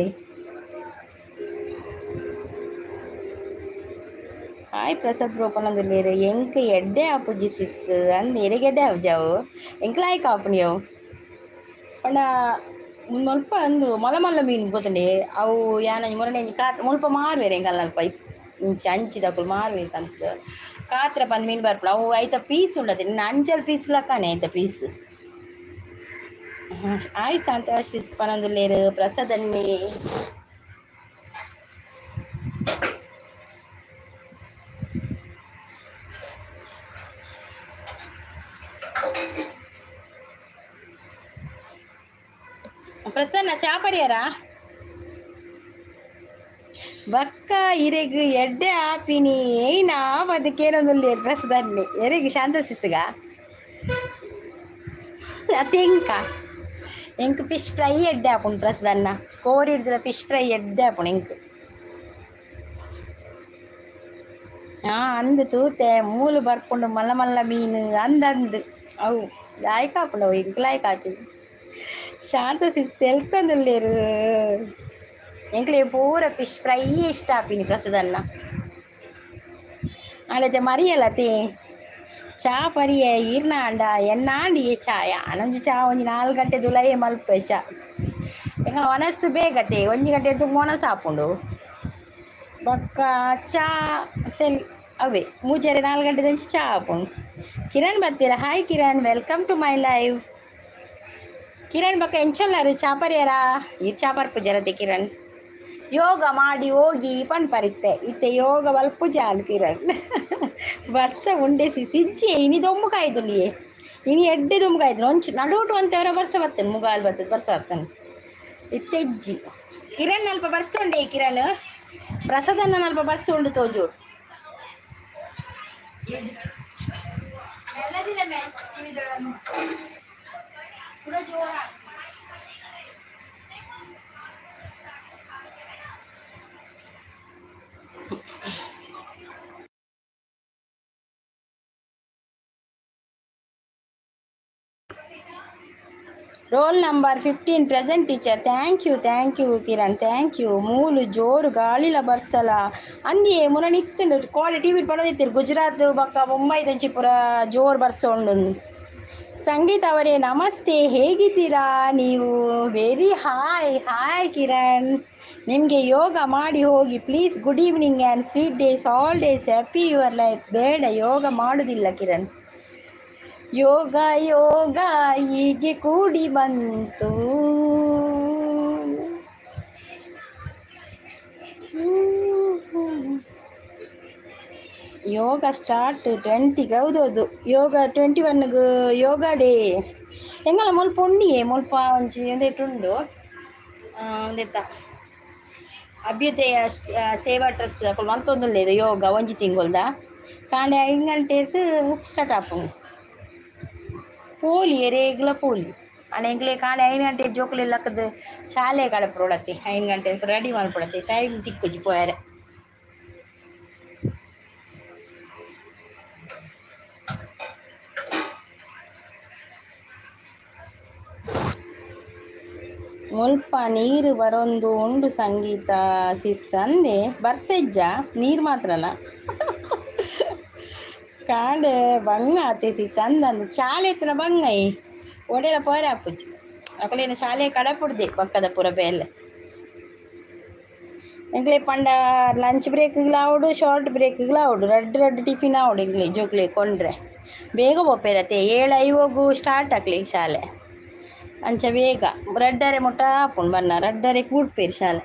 ಹಾಯ್ ಪ್ರಸಾದ್ ಬ್ರೋ ಪನೊಂದುಲ್ಲೆರ್. ಎಂಕ್ ಎಡ್ಡೆ ಆಪುಜಿ ಸಿಸ್ ಅಂದ್. ಇರೆಗ್ ಎಡ್ಡೆ ಆಪುಜಿ ಅವು? ಎಂಕ್ ಲಾಯ್ಕ್ ಆಪುನಿ ಅವು. ಪಂಡ ಮುಲ್ಪ ಅಂದು ಮಲ್ಲ ಮಲ್ಲ ಮೀನು ಗೊತ್ತುಂಡೆ ಅವು. ಯಾನ್ ಒಂಜಿ ಮೊನ್ನೆ ಒಂಜಿ ಕಾತ್ ಮುಲ್ಪ ಮಾರುವೆರ್ ಎಂಕಲ್ನ ಅಲ್ಪ ಇಂಚ ಅಂಚಿದಕುಲು ಮಾರುವೆರ್ ಕಂತ್ ಕಾತ್ರ ಪಂದ್ ಮೀನು ಬರ್ಪುಂಡು. ಅವು ಐತ ಪೀಸ್ ಉಂಡತೆ ನಿನ್ನ ಅಂಚಲ್ ಪೀಸ್ ಲಕ್ಕನೆ ಐತ ಪೀಸ್. ಹಾಯ್ ಸಂತೋಷ್ ಸಿಸ್ ಪನೊಂದುಲ್ಲೆರ್ ಪ್ರಸಾದನ್ನೇ. ಪ್ರಸನ್ನ ಚಾ ಪರಿಯರ ಬಕ್ಕ. ಇರೆಗ್ ಎಡ್ಡೆ ಆಪಿನಿ ಏಯ್ನ ಅದಕ್ಕೇನೊಂದುಲ್ಲೆರ್ ಪ್ರಸಾದನ್ನೇ. ಎರೆಗ್? ಶಾಂತ ಸಿಸ್ಗ ಅತೆಂಕ ಎಂಕ್ ಫಿಶ್ ಫ್ರೈ ಎಡ್ಡೆ ಆಪುಂಡು ಪ್ರಸಾದನ್ನ. ಕೋರಿ ಹಿಡ್ದಿನ ಫಿಶ್ ಫ್ರೈ ಎಡ್ಡೆ ಆಪುಂಡು ಎಂಕ್. ಅಂದ್ ತೂತೆ ಮೂಲು ಬರ್ಪುಂಡು ಮಲ್ಲ ಮಲ್ಲ ಮೀನು ಅಂದ್ ಅಂದ್. ಅವು ಲಾಯ್ಕ್ ಆಪುಂಡು ಅವು, ಎಂಕ್ ಲಾಯ್ಕ್ ಆಪಿನಿ. ಶಾಂತ ಸಿಸ್ ತೆಲ್ತೊಂದುಲ್ಲೆರ್. ಎಂಕ್ಲೆ ಪೂರ ಫಿಶ್ ಫ್ರೈ ಇಷ್ಟ ಆಪಿನಿ ಪ್ರಸಾದನ್ನ. ಆಂಡ ಮರಿಯಲತೆ ಚಾ ಪರಿಯೆ ಈರ್ನ ಆಂಡ ಎನ್ನಾಂಡಿ ಚಾ. ಯಾನೊಂಜಿ ಚಾ ಒಂಜಿ 4 ಗಂಟೆ ದುಲಯೇ ಮಲ್ಪೆ ಚಾ. ಎಂಕಲ್ನ ವನಸ್ಸು ಬೇಗತೆ, 1 ಗಂಟೆ ವನಸ್ ಆಪುಂಡು. ಬೊಕ್ಕ ಚಾ ತೆಲ್ ಅವೇ ಮೂಜರೆ 4 ಗಂಟೆ ದಂಚಿ ಚಾ ಆಪುಂಡು. Kiran ಬತ್ತೀರ? Hi Kiran, welcome to my live. Kiran ಬೊಕ್ಕ ಎಂಚೊಲ್ಲಾರು? ಚಾ ಪರಿಯರಾ? ಈರ್ ಚಾ ಪರ್ಪುಜರತೆ ಕಿರಣ್? ಯೋಗ ಮಾಡಿ ಹೋಗಿ ಪನ್ಪರಿತ್ತೆ ಇತ್ತೆ ಯೋಗ ಮಲ್ಪುಜಾಲ್ ಕಿರಣ್. ಬರ್ಸ ಉಂಡೆಸಿ ಸಿಜ್ಜಿ ಇನಿ ದೊಂಬು ಕಾಯ್ದುಲಿಯೇ. ಇನಿ ಎಡ್ಡೆ ದೊಂಬು ಕಾಯ್ದು ಒಂಚು ನಡುಟು ಅಂತವರ ಬರ್ಸ ಬರ್ತೇನೆ ಮುಗಾಲ್ ಬರ್ತದೆ ಬರ್ಸ ಬರ್ತೇನೆ ಇತ್ತೆಜ್ಜಿ. ಕಿರಣ್ ಅಲ್ಪ ಬರ್ಸ ಉಂಡೆ ಕಿರಣ್. ಪ್ರಸಾದನ್ನ ಅಲ್ಪ ಬರ್ಸ ಉಂಡು ತೋಜೋಡು. Roll number 15 present teacher. Thank you, thank you Kiran, thank you. ಮೂಲು ಜೋರು ಗಾಳಿಲ ಬರ್ಸಲ ಅಂದಿಯೇ. ಮುನ ನಿತ್ತುಂಡು ಕೋಡೆ ಟಿವಿ ಪಡೋದಿತ್ತಿರು, ಗುಜರಾತ್ ಬೊಕ್ಕ ಮುಂಬೈ ದಂಚಿ ಪೂರ ಜೋರು ಬರ್ಸ ಉಂಡು. ಸಂಗೀತ ಅವರೇ ನಮಸ್ತೆ, ಹೇಗಿದ್ದೀರಾ ನೀವು? Very hi hi Kiran. ನಿಮಗೆ ಯೋಗ ಮಾಡಿ ಹೋಗಿ please. Good evening and sweet days all days, happy your life. ಬೇಡ, ಯೋಗ ಮಾಡುವುದಿಲ್ಲ ಕಿರಣ್. ಯೋಗ ಯೋಗ ಹೀಗೆ ಕೂಡಿ ಬಂತು. ಯೋಗ ಸ್ಟಾರ್ಟ್ 20ಗೆ. ಹೌದೌದು, ಯೋಗ 21ಗೆ ಯೋಗ ಡೇ. ಎಂಗಲ ಮುಲ್ಪ ಉಂಡಿಯೇ, ಮುಲ್ಪ ಒಂಜಿ ಉಂದೆಟ್ ಉಂಡು. ಉಂದೆತ್ತ ಅಭ್ಯುದಯ ಸೇವಾ ಟ್ರಸ್ಟ್ ಅಕುಲು ಮಲ್ತೊಂದುಲ್ಲೆರ್ ಯೋಗ ಒಂಜಿ ತಿಂಗೊಲ್ದ. ಕಾಂಡೆ 5 ಗಂಟೆರ್ದ್ ಸ್ಟಾರ್ಟ್ ಆಪುಂಡು. ಪೋಲಿ ಏರೆಗ್ಲ ಪೋಲಿ. ಆಂಡ ಎಂಕ್ಲೆ ಕಾಂಡೆ 5 ಗಂಟೆ ಜೋಕುಲು ಲಕ್ಕುದು ಶಾಲೆ ಕಡಪುಡತಿ. 5 ಗಂಟೆ ರೆಡಿ ಮಲ್ಪೊಡತ್ತೆ, ಟೈಮ್ ತಿಕ್ಕುಜಿ ಪೋಯೆರೆ. ಮುಲ್ಪ ನೀರು ಬರೊಂದು ಉಂಡು ಸಂಗೀತ ಸಿಸ್ ಅಂದೆ. ಬರ್ಸೆಜ್ಜ ನೀರು ಮಾತ್ರನ? ಕಾಂಡೆ ಬಂಗ ಆತೆ ಸಿಸ್ ಅಂದಂದು. ಶಾಲೆ ಇತ್ತಿನ ಬಂಗ ಒಡೆಲ ಪೋರೆ ಆಪುಜಿ. ಅಕುಲೇನ ಶಾಲೆ ಕಡಪುಡ್ದೆ ಪಕ್ಕದ ಪೂರ ಬೇಲೆ. ಎಂಕ್ಲೆ ಪಂಡ ಲಂಚ್ ಬ್ರೇಕ್ಗ್ಲ ಆವೊಡು, ಶಾರ್ಟ್ ಬ್ರೇಕ್ಗ್ಲ ಆವೊಡು, ರಡ್ಡ್ ರಡ್ಡ್ ಟಿಫಿನ್ ಆವೊಡು ಎಂಕ್ಲೆ ಜೋಕ್ಲೆ ಕೊಂಡ್ರೆ. ಬೇಗ ಪೋಪೆರತೆ, 7:50ಗ್ ಸ್ಟಾರ್ಟ್ ಆಕ್ಲೆ ಶಾಲೆ. ಅಂಚ ಬೇಗ 2:30 ಮುಟ್ಟ ಆಪುಂಡು ಬನ್ನ, 2:30ಕ್ ಬುಡ್ಪೆರ್ ಶಾಲೆ.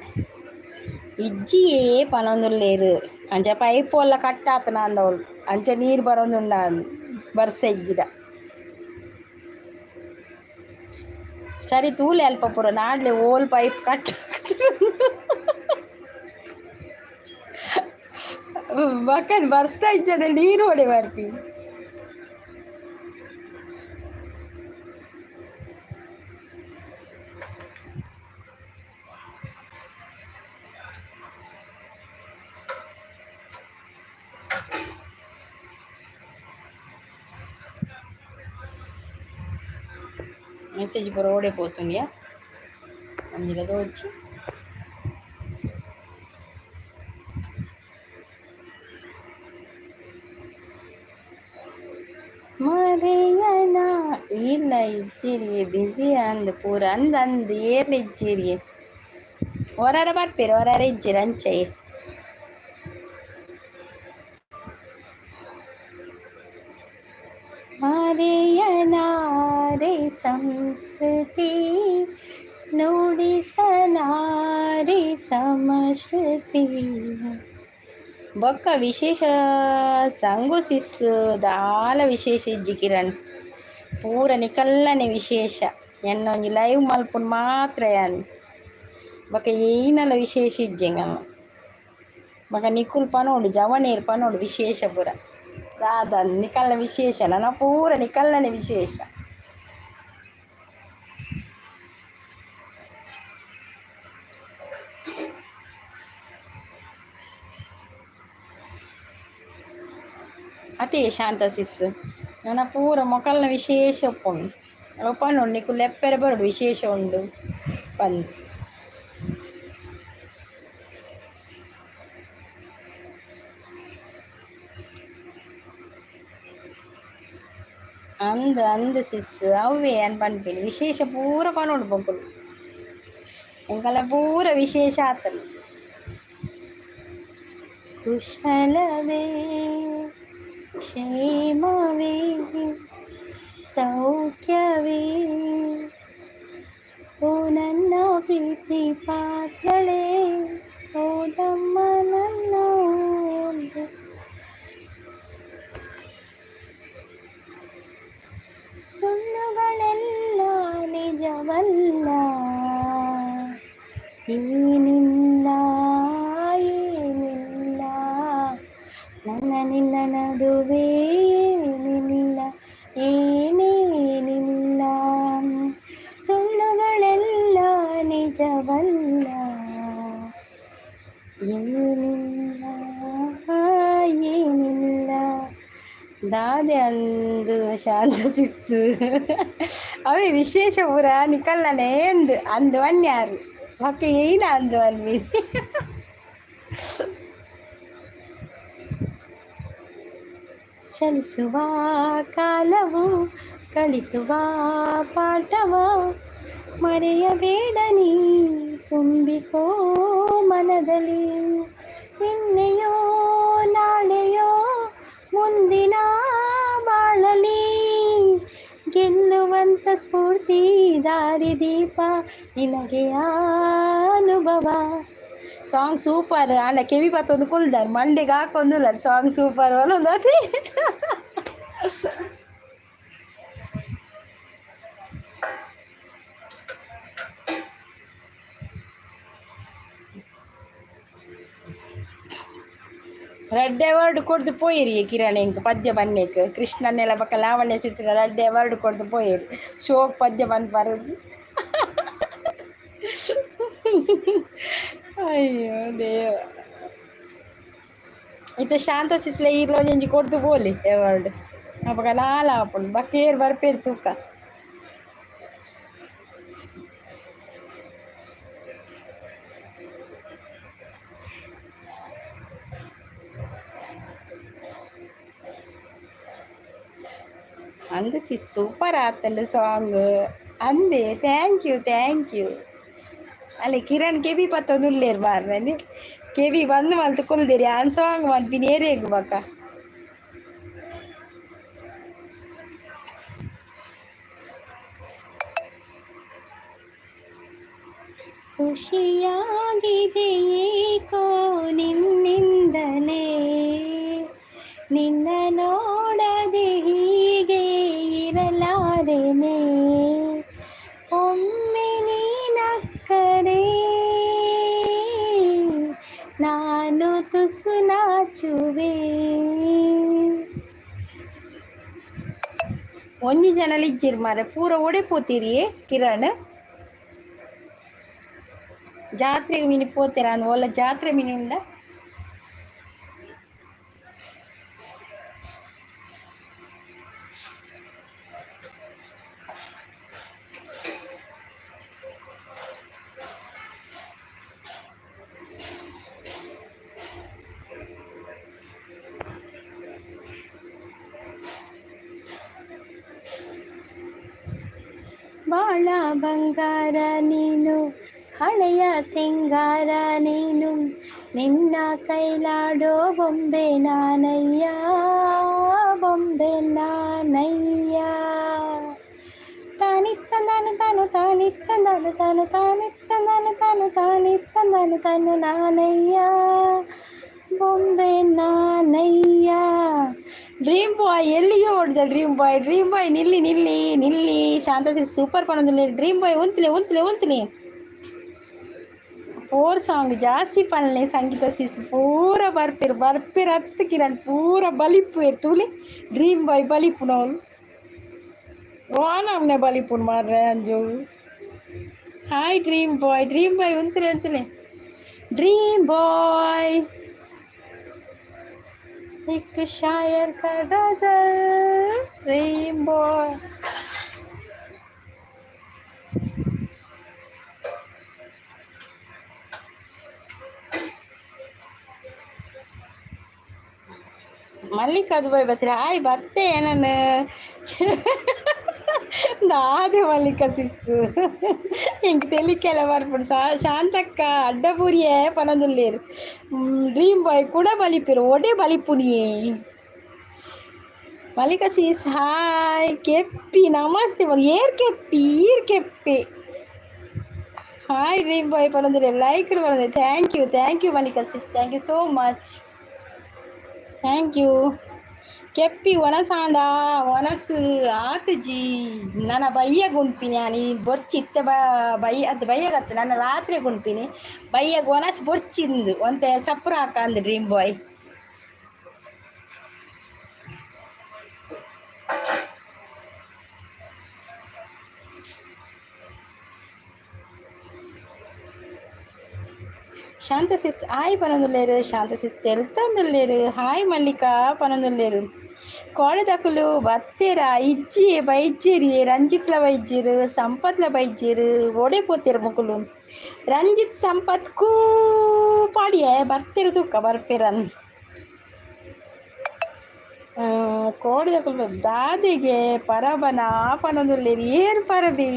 ಇಜ್ಜಿಯೇ ಪನೊಂದುಲ್ಲೇರು ಅಂಚ ಪೈಪ್ ಒಲ್ಲ ಕಟ್ಟಾತನ ಅಂದವಳು ಅಂಚ ನೀರು ಬರೋದುಂಡ ಬರ್ಸ ಇಜ್ಜಿದ ಸರಿ ತೂಲೆ ಅಲ್ಪ ಪೂರ ನಾಡ್ಲೆ ಓಲ್ ಪೈಪ್ ಕಟ್ ಬಕ್ಕನ್ ಬರ್ಸ ಇಜ್ಜದೆ ನೀರು ಹೊಡೆ ಬರ್ಪಿ. ಮೆಸೇಜ್ ಪೂರ ಓಡೆ ಪೋತುಂಡಿಯಾ ಒಂಜಿಲ ತೋಜಿ. ಮರೆಯನ ಇಲ್ಲ ಇಜ್ಜಿರಿಯೆ ಬಿಸಿ ಅಂದ್ ಪೂರ ಅಂದ್ ಅಂದ್ ಏರ್ಲ ಇಜ್ಜಿರಿಯೆ ಒರಾರ ಬರ್ಪೇರು ಒರಾರ ಇಜ್ಜಿರ ಅಂಚೆ. ಮರೆಯಲಾರೆ ಸಂಸ್ಕೃತಿ ನುಡಿಸಲಾರೆ ಸಮಶ್ರುತಿ. ಬೊಕ್ಕ ವಿಶೇಷ ಸಂಗು ಸಿಸ್ ದಾಲ ವಿಶೇಷ ಇಜ್ಜಿ ಕಿರಣ್ ಪೂರ ನಿಕಲ್ಲನೆ ವಿಶೇಷ ಎನ್ನ ಒಂಜಿ ಲೈವ್ ಮಲ್ಪುನ್ ಮಾತ್ರ ಯಾನ್ ಬೊಕ್ಕ ಏನಲ ವಿಶೇಷ ಇಜ್ಜೆಂಗಲ್ಲ ಬೊಕ್ಕ ನಿಕುಲ್ ಪನೋಡು ಜವನೇರ್ ಪನೋಡು ವಿಶೇಷ ಪೂರ ದಾದ ನಿಕಲ್ನ ವಿಶೇಷ ನನ ಪೂರ ನಿಕಲ್ಲನೆ ವಿಶೇಷ. ಅತೆ ಶಾಂತ ಸಿಸ್ ನನ ಪೂರ ಮೊಕಲ್ನ ವಿಶೇಷ ಉಪ್ಪುಂಡು ಅವು ಪನೋಡು ನಿಕುಲು ಲೆಪ್ಪೆರೆ ಬರೋಡು ವಿಶೇಷ ಉಂಡು ಪಂದ್. ಅಂದ್ ಅಂದ್ ಸಿಸ್ ಅವ್ವೇ ಯಾನ್ ಪನ್ಪಿನಿ ವಿಶೇಷ ಪೂರ ಪನೋಡು ಪೊಕ್ಕುಲು ಎಂಕಲ್ನ ಪೂರ ವಿಶೇಷ ಆತಂಡ್. ಕುಶಲವೇ ಕ್ಷೇಮವೇ ಸೌಖ್ಯವೇ ಓ ನನ್ನ ಪ್ರೀತಿ ಪಾತ್ರಳೇ ಓ ನಮ್ಮ ನನ್ನ ಸುಳ್ಳುಗಳೆಲ್ಲ ನಿಜವಲ್ಲ ಏನಿಲ್ಲ ಏನಿಲ್ಲ ನನ್ನ ನಿನ್ನ ನಡುವೆ ಏನಿಲ್ಲ ಏನೇನಿಲ್ಲ ಸುಳ್ಳುಗಳೆಲ್ಲ ನಿಜವಲ್ಲ ಏನಿಲ್ಲ ಏನಿಲ್ಲ. ದಾದೆ ಅಂದು ಶಾಂತ ಸಿಸ್ಸು ಅವೇ ವಿಶೇಷ ಪೂರ ನಿಕಲ್ಲನೆ ಅಂದು ಅಂದು ವನ್ಯಾರು ಬೊಕ್ಕ ಏನ ಅಂದು ಅನ್ವಿ. ಚಲಿಸುವ ಕಾಲವು ಕಳಿಸುವ ಪಾಠವ ಮರೆಯಬೇಡ ನೀ ತುಂಬಿಕೋ ಮನದಲ್ಲಿ ನಿನ್ನೆಯೋ ನಾಳೆಯೋ ಮುಂದಿನ ಬಾಳಲಿ ಗೆಲ್ಲುವಂತ ಸ್ಫೂರ್ತಿ ದಾರಿದೀಪ ನಿನಗೆ ಅನುಭವ. ಸಾಂಗ್ ಸೂಪರ್ ಆಂಡ ಕೆವಿ ಪತ್ತೊಂದು ಕುಲ್ದಾರ್ ಮಂಡೆಗೆ ಹಾಕೊಂದು ಸಾಂಗ್ ಸೂಪರ್ ಒಂದೊಂದು. ರಡ್ಡೆ ಅವಾರ್ಡ್ ಕೊಡ್ದು ಪೋಯಿರಿ ಕಿರಣ್ ಎಂಕ್ ಪದ್ಯ ಪನ್ನೇಕ್ ಕೃಷ್ಣನೆಲ್ಲ ಬೊಕ್ಕ ಲಾವಣ್ಯ ಸಿರಿಸಿನ ರಡ್ಡೆ ಅವಾರ್ಡ್ ಕೊಡ್ದು ಪೋಯಿರಿ ಶೋಕ್ ಪದ್ಯ ಪನ್ಪರ್. ಅಯ್ಯೋ ದೇವ ಇತ್ತೆ ಶಾಂತ ಸಿಸ್ಲೆ ಈರ್ಲ ಒಂಜಿ ಕೊಡ್ದು ಪೋಲಿ ಅವಾರ್ಡ್ ಅಪಗ ದಾಲ ಆಪುಂಡು ಬೊಕ್ಕ ಏರ್ ಬರ್ಪೇರು ತೂಕ. ಅಂದು ಸಿ ಸೂಪರ್ ಆತಂಡು ಸಾಂಗ್ ಅಂದೆ thank you thank you. ಅಲ್ಲ ಕಿರಣ್ ಕೆಬಿ ಪತ್ತೊಂದು ಉಲ್ಲೇರು ಮಾರ್ರೆ ಕೆಬಿ ಬಂದ್ ಮಲ್ತ್ ಕುಲ್ದಿರಿ ಆನ್ ಸಾಂಗ್ ಮನ್ಪಿನಿ ಏರೇಗು ಬೊಕ್ಕ. ಖುಷಿಯಾಗಿದೆ ಏಕೋ ನಿನ್ನಿಂದಲೇ, ನಿನ್ನ ನೋಡದೆ ಹೀಗೆ ಇರಲಾರೆನೆ. ಒಮ್ಮೆ ನೀನಕ್ಕರೆ ನಾನು ತುಸು ನಾಚುವೆ. ಒಂಜಿ ಜನ ಇಜ್ಜಿರ್ ಮಾರೆ, ಪೂರ ಒಡೆ ಪೋತಿರಿಯೇ ಕಿರಣ್? ಜಾತ್ರೆಗೆ ಮಿನಿ ಪೋತೀರ? ಓಲ ಜಾತ್ರೆ ಮಿನಿ ಉಂಡ? ಬಾಳ ಬಂಗಾರ ನೀನು, ಹಳೆಯ ಸಿಂಗಾರ ನೀನು, ನಿನ್ನ ಕೈಲಾಡೋ ಬೊಂಬೆ ನಾನಯ್ಯ, ಬೊಂಬೆ ನಾನಯ್ಯ. ತಾನಿತ್ತಂದಾನು ತಾನು ತಾನಿತ್ತಂದಾನು ತಾನು ತಾನಿತ್ತಂದಾನು ತಾನು ತಾನಿತ್ತಂದಾನು ತಾನು ನಾನಯ್ಯ, ಬೊಂಬೆ ನಾನಯ್ಯ. ಡ್ರೀಮ್ ಬಾಯ್ ಎಲ್ಲಿಗೆ ಓಡಿದ? ಡ್ರೀಮ್ ಬಾಯ್, ಡ್ರೀಮ್ ಬಾಯ್, ನಿಲ್ಲಿ ನಿಲ್ಲಿ ನಿಲ್ಲಿ. ಶಾಂತ ಸೂಪರ್ ಪನ್ನೊಂದು. ಡ್ರೀಮ್ ಬಾಯ್ ಉಂತ್ಲೆ ಉಂತ್ಲೆ ಉಂತ್ಲೆ. ಫೋರ್ ಸಾಂಗ್ ಜಾಸ್ತಿ ಪನ್ಲೆ ಸಂಗೀತ ಸಿಸ್. ಪೂರ ಬರ್ಪಿರ್ ಬರ್ಪಿರ್ ಹತ್ತು ಕಿರಣ್ ಪೂರ ಬಲಿಪು ತೂಲೆ. ಡ್ರೀಮ್ ಬಾಯ್ ಬಲಿಪುನವ್ಲು ವಾನಮ್ನೆ ಬಲಿಪುನ್ ಮಾರ್ರೆ Anju. Hi dream boy, dream boy ಉಂತ್ಲೆ ಉಂತ್ಲೆ. Dream boy. एक शायर का गजल। Dream boy. Mallika Dubai ಬತ್ರಿ. ಹಾಯ್, ಬರ್ತೆ ನಾನು ನಾದೆ ಮಲ್ಲಿಕಾ ಸಿಸ್ಸು. ಇಂಕ ತೆಲಿಕೆಲ್ಲ ಬರ್ಪುಡು. ಸಾ ಶಾಂತಕ್ಕ ಅಡ್ಡಪೂರಿಯೇ ಪನೊಂದುಲ್ಲೇರು. ಡ್ರೀಮ್ ಬಾಯ್ ಕೂಡ ಬಲಿಪೆರು, ಒಡೆ ಬಲಿಪುನಿಯೇ. Mallika sis hi. ಕೆಪ್ಪಿ ನಮಸ್ತೆ. ಏರ್ ಕೆಪ್ಪಿ, ಈರ್ ಕೆಪ್ಪಿ. ಹಾಯ್ ಡ್ರೀಮ್ ಬಾಯ್ ಪನೊಂದುಲ್ಲೇರು. ಲೈಕ್ ಪನೊಂದು. Thank you, thank you Mallika sis, thank you so much, thank you. Keppi ಒಣಸಾಂಡ ಒಣಸು ಆತುಜಿ. ನನ್ನ ಬಯ್ಯ ಗುಂಪಿನಿ ಆನಿ ಬೊರ್ಚಿ ಇತ್ತೆ ಬ ಬಯ್ಯ ಅದು ಬಯ್ಯಗತ್ತು ನನ್ನ ರಾತ್ರಿ ಗುಂಪಿನಿ. ಬಯ್ಯಗ್ ಒಣಸು ಬೊರ್ಚಿಂದು ಒಂತೆ ಸಪ್ರ ಹಾಕಂದು. ಡ್ರೀಮ್ ಬಾಯ್, ಶಾಂತ ಸಿಸ್ ಹಾಯ್ ಪನೊಂದುಲ್ಲೇರು. ಶಾಂತ ಸಿಸ್ ತೆಲ್ತೊಂದುಲ್ಲೇರು. ಹಾಯ್ ಮಲ್ಲಿಕಾ ಪನೊಂದುಲ್ಲೇರು. ಕೋಡೆದಕುಲು ಬತ್ತೇರ ಇಜ್ಜಿ ಬೈಜ್ಜೇರಿ. ರಂಜಿತ್ಲ ಬೈಜ್ಜೇರು, ಸಂಪತ್ಲ ಬೈಜ್ಜೇರು. ಓಡೆ ಪೋತೇರು ಮುಕುಲು? ರಂಜಿತ್ ಸಂಪತ್ ಕೂ ಪಾಡಿಯೆ ಬರ್ತಿರು ತೂಕ ಬರ್ಪೇರನ್. ಕೋಡಿದಕುಲು ದಾದೆಗೆ ಪರಬನ ಪನೊಂದುಲ್ಲೇರು. ಏನ್ ಪರಬಿ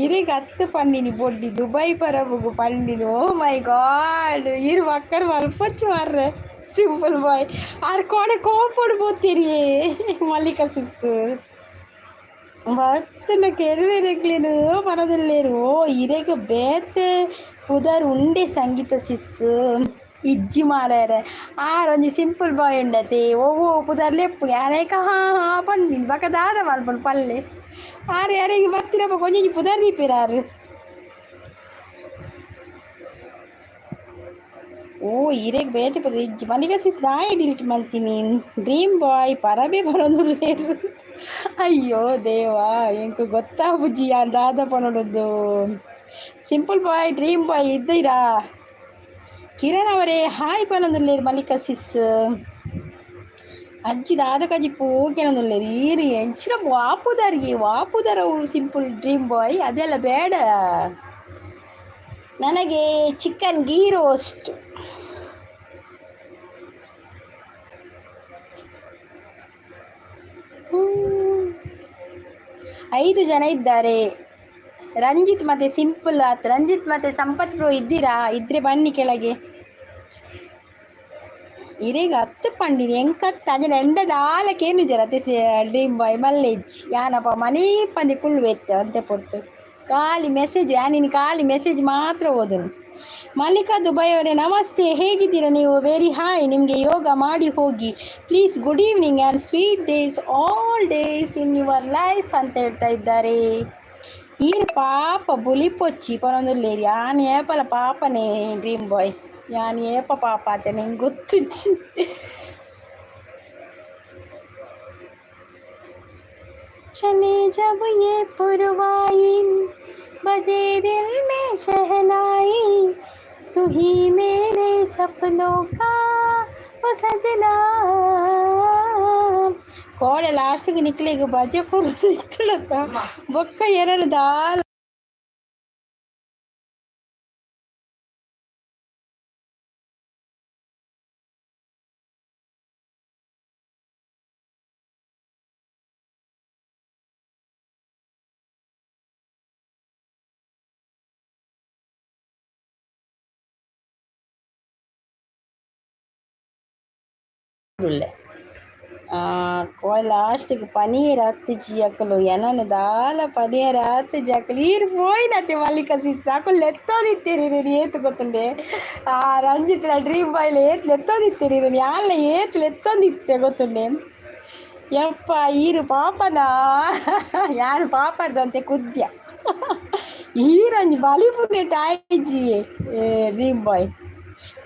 ಇರೆಗ್ ಅತ್ತು ಪಂಡಿನಿ ಬೊಡ್ಡಿ ದುಬೈ ಪರಬುಗು ಪಂಡಿನಿ. ಓ ಮೈ ಗಾಡ್, ಇರು ಬಕ್ಕರ್ ಮಲ್ಪೊಚ್ಚು ಮಾರ್ರೆ. ಸಿಂಪಲ್ ಬಾಯ್ ಆರ್ ಕೋಡೆ ಕೋಪೊಡು ಪೋತಿರಿ. ಮಲ್ಲಿಕಾ ಸಿಸ್ಸು ಬರ್ತುಂಡ ಕೆರುವೆರೆಗ್ಲೇನು ಪನೊಂದುಲ್ಲೇರು. ಓ ಇರೆಗ್ ಬೇತೆ ಪುದರ್ ಉಂಡೆ ಸಂಗೀತ ಸಿಸ್ಸು? ಇಜ್ಜಿ ಮಾರಾಯರೆ. ಆರ್ ಒಂಜಿ ಸಿಂಪಲ್ ಬಾಯ್ ಉಂಡತೆ, ಒವ್ವು ಪುದರ್ ಲೆಪ್ಪುನಿ ಅನೇಕ. ಹಾ ಹಾ ಪಂದಿನಿ ಬಕ ದಾದ ಮಲ್ಪುಂಡು ಪಲ್ಲೆ. ಆರ್ ಯಾರಿಗೆ ಬತ್ತಿರಪ್ಪ ಒಂಜೊಂಜಿ ಪುದರ್ ದೀಪೆರ್ ಆರ್. ಓ ಇರೆಗ್ ಬೇತೆ ಪುದರ್ ಇಜ್ಜಿ ಮಲ್ಲಿಕಾ ಸಿಸ್? ದಾಯೆ ಡಿಲೀಟ್ ಮಲ್ತಿನಿ? ಡ್ರೀಮ್ ಬಾಯ್ ಪರಬೆ ಬರೊಂದುಲ್ಲೇರು. ಅಯ್ಯೋ ದೇವಾ, ಎಂಕ್ ಗೊತ್ತಾಪುಜಿ ಯಾನ್ ದಾದ ಪನೊಡುಂದು. ಸಿಂಪಲ್ ಬಾಯ್, ಡ್ರೀಮ್ ಬಾಯ್ ಇದ್ದೀರಾ? ಕಿರಣ್ ಅವರೇ ಹಾಯ್ ಪನೊಂದುಲ್ಲೇರು. ಮಲ್ಲಿಕಾ ಸಿಸ್ ಅಜ್ಜಿ ದಾದ ಕಜಿಪು ಕೇನೊಂದುಲ್ಲೇರು. ಈರ್ ಎಂಚಿನ ವಾಪುದರ್ಗೆ ವಾಪುದರ ಅವು ಸಿಂಪಲ್ ಡ್ರೀಮ್ ಬಾಯ್? ಅದೆಲ್ಲ ಬೇಡ ನನಗೆ. Chicken ghee roast. ಐದು ಜನ ಇದ್ದಾರೆ. ರಂಜಿತ್ ಮತ್ತೆ ಸಿಂಪಲ್ ಆತ್. ರಂಜಿತ್ ಮತ್ತೆ ಸಂಪತ್ ಬ್ರೋ ಇದ್ದೀರಾ? ಇದ್ರೆ ಬನ್ನಿ ಕೆಳಗೆ. ಇರೆಗ್ ಅತ್ತು ಪಂಡಿನಿ ಎಂಕತ್ತ ಅಂಚನೆ ಎಂಡ ದಾಲ ಕೇನುಜೆರ್ ಅತೆ. ಡ್ರೀಮ್ ಬಾಯ್ ಮಲ್ಲೆಜ್ಜಿ ಯಾನಪ್ಪ ಮನೀಪಂದೆ ಕುಲ್ಲುವೆತ್ತೆ ಅಂತೆ ಪೊರ್ತು. ಖಾಲಿ ಮೆಸೇಜ್, ನೀನು ಖಾಲಿ ಮೆಸೇಜ್ ಮಾತ್ರ ಓದನು. ಮಲ್ಲಿಕಾ ದುಬೈ ಅವರೇ ನಮಸ್ತೆ, ಹೇಗಿದ್ದೀರಾ ನೀವು? Very hi. ನಿಮಗೆ ಯೋಗ ಮಾಡಿ ಹೋಗಿ please. Good evening and sweet days all days in your life ಅಂತ ಹೇಳ್ತಾ ಇದ್ದಾರೆ. ಈರ್ ಪಾಪ ಬುಲಿಪೊಚ್ಚಿ ಪನೊಂದುಲ್ಲೇರಿ. ಯಾನ್ ಏಪಲ ಪಾಪನೇ ಡ್ರೀಮ್ ಬಾಯ್, ಯಾನ್ ಏಪ ಪಾಪ ಆತೆ ನಿಂಗೆ ಗೊತ್ತುಜ್ಜಿ. चले जब ये पुरवाई, बजे दिल में शहनाई, तू ही मेरे सपनों का वो सजना. ಕೋಡೆ ಲಾಸ್ಟಿಗೆ ನಿಕ್ಲೆಗ್ ಬಜೆ ಕೊರು ಇತ್ತಳತ್ತ ಬೊಕ್ಕ ಎರಡು ದಾಲ. ಉಲ್ಲೆ ಲಾಸ್ಟಿಗೆ ಪನೀರ್ ಹತ್ತಿಜಿ ಅಕಲು, ಎನನ್ ದಾಲ ಪನೀರ್ ಹತ್ತಿಜಿ ಅಕಲು. ಈರ್ ಪೋಯಿನತೆ ಮಲ್ಲಿಕ ಸಿಸ್, ಅಕುಲು ಲೆತ್ತೋದಿತ್ತೀರಿ ನೀನು ಏತು ಗೊತ್ತುಂಡೆ. ಆ ರಂಜಿತ್ಲ ಡ್ರೀಮ್ ಬಾಯ್ಲ ಏತ್ ಲೆತ್ತೋದಿತ್ತೀರಿ ನೀನು, ಯಾನ್ಲ ಏತ್ ಲೆತ್ತೊಂದಿತ್ತೆ ಗೊತ್ತುಂಡೆ. ಯಪ್ಪ ಈರು ಪಾಪನಾ, ಯಾರು ಪಾಪರ್ದಂತೆ ಕುದ್ಯ. ಈರೊಂಜಿ ಬಲಿಪುನೆಟ್ ಆಯ್ಜಿ ಡ್ರೀಮ್ ಬಾಯ್.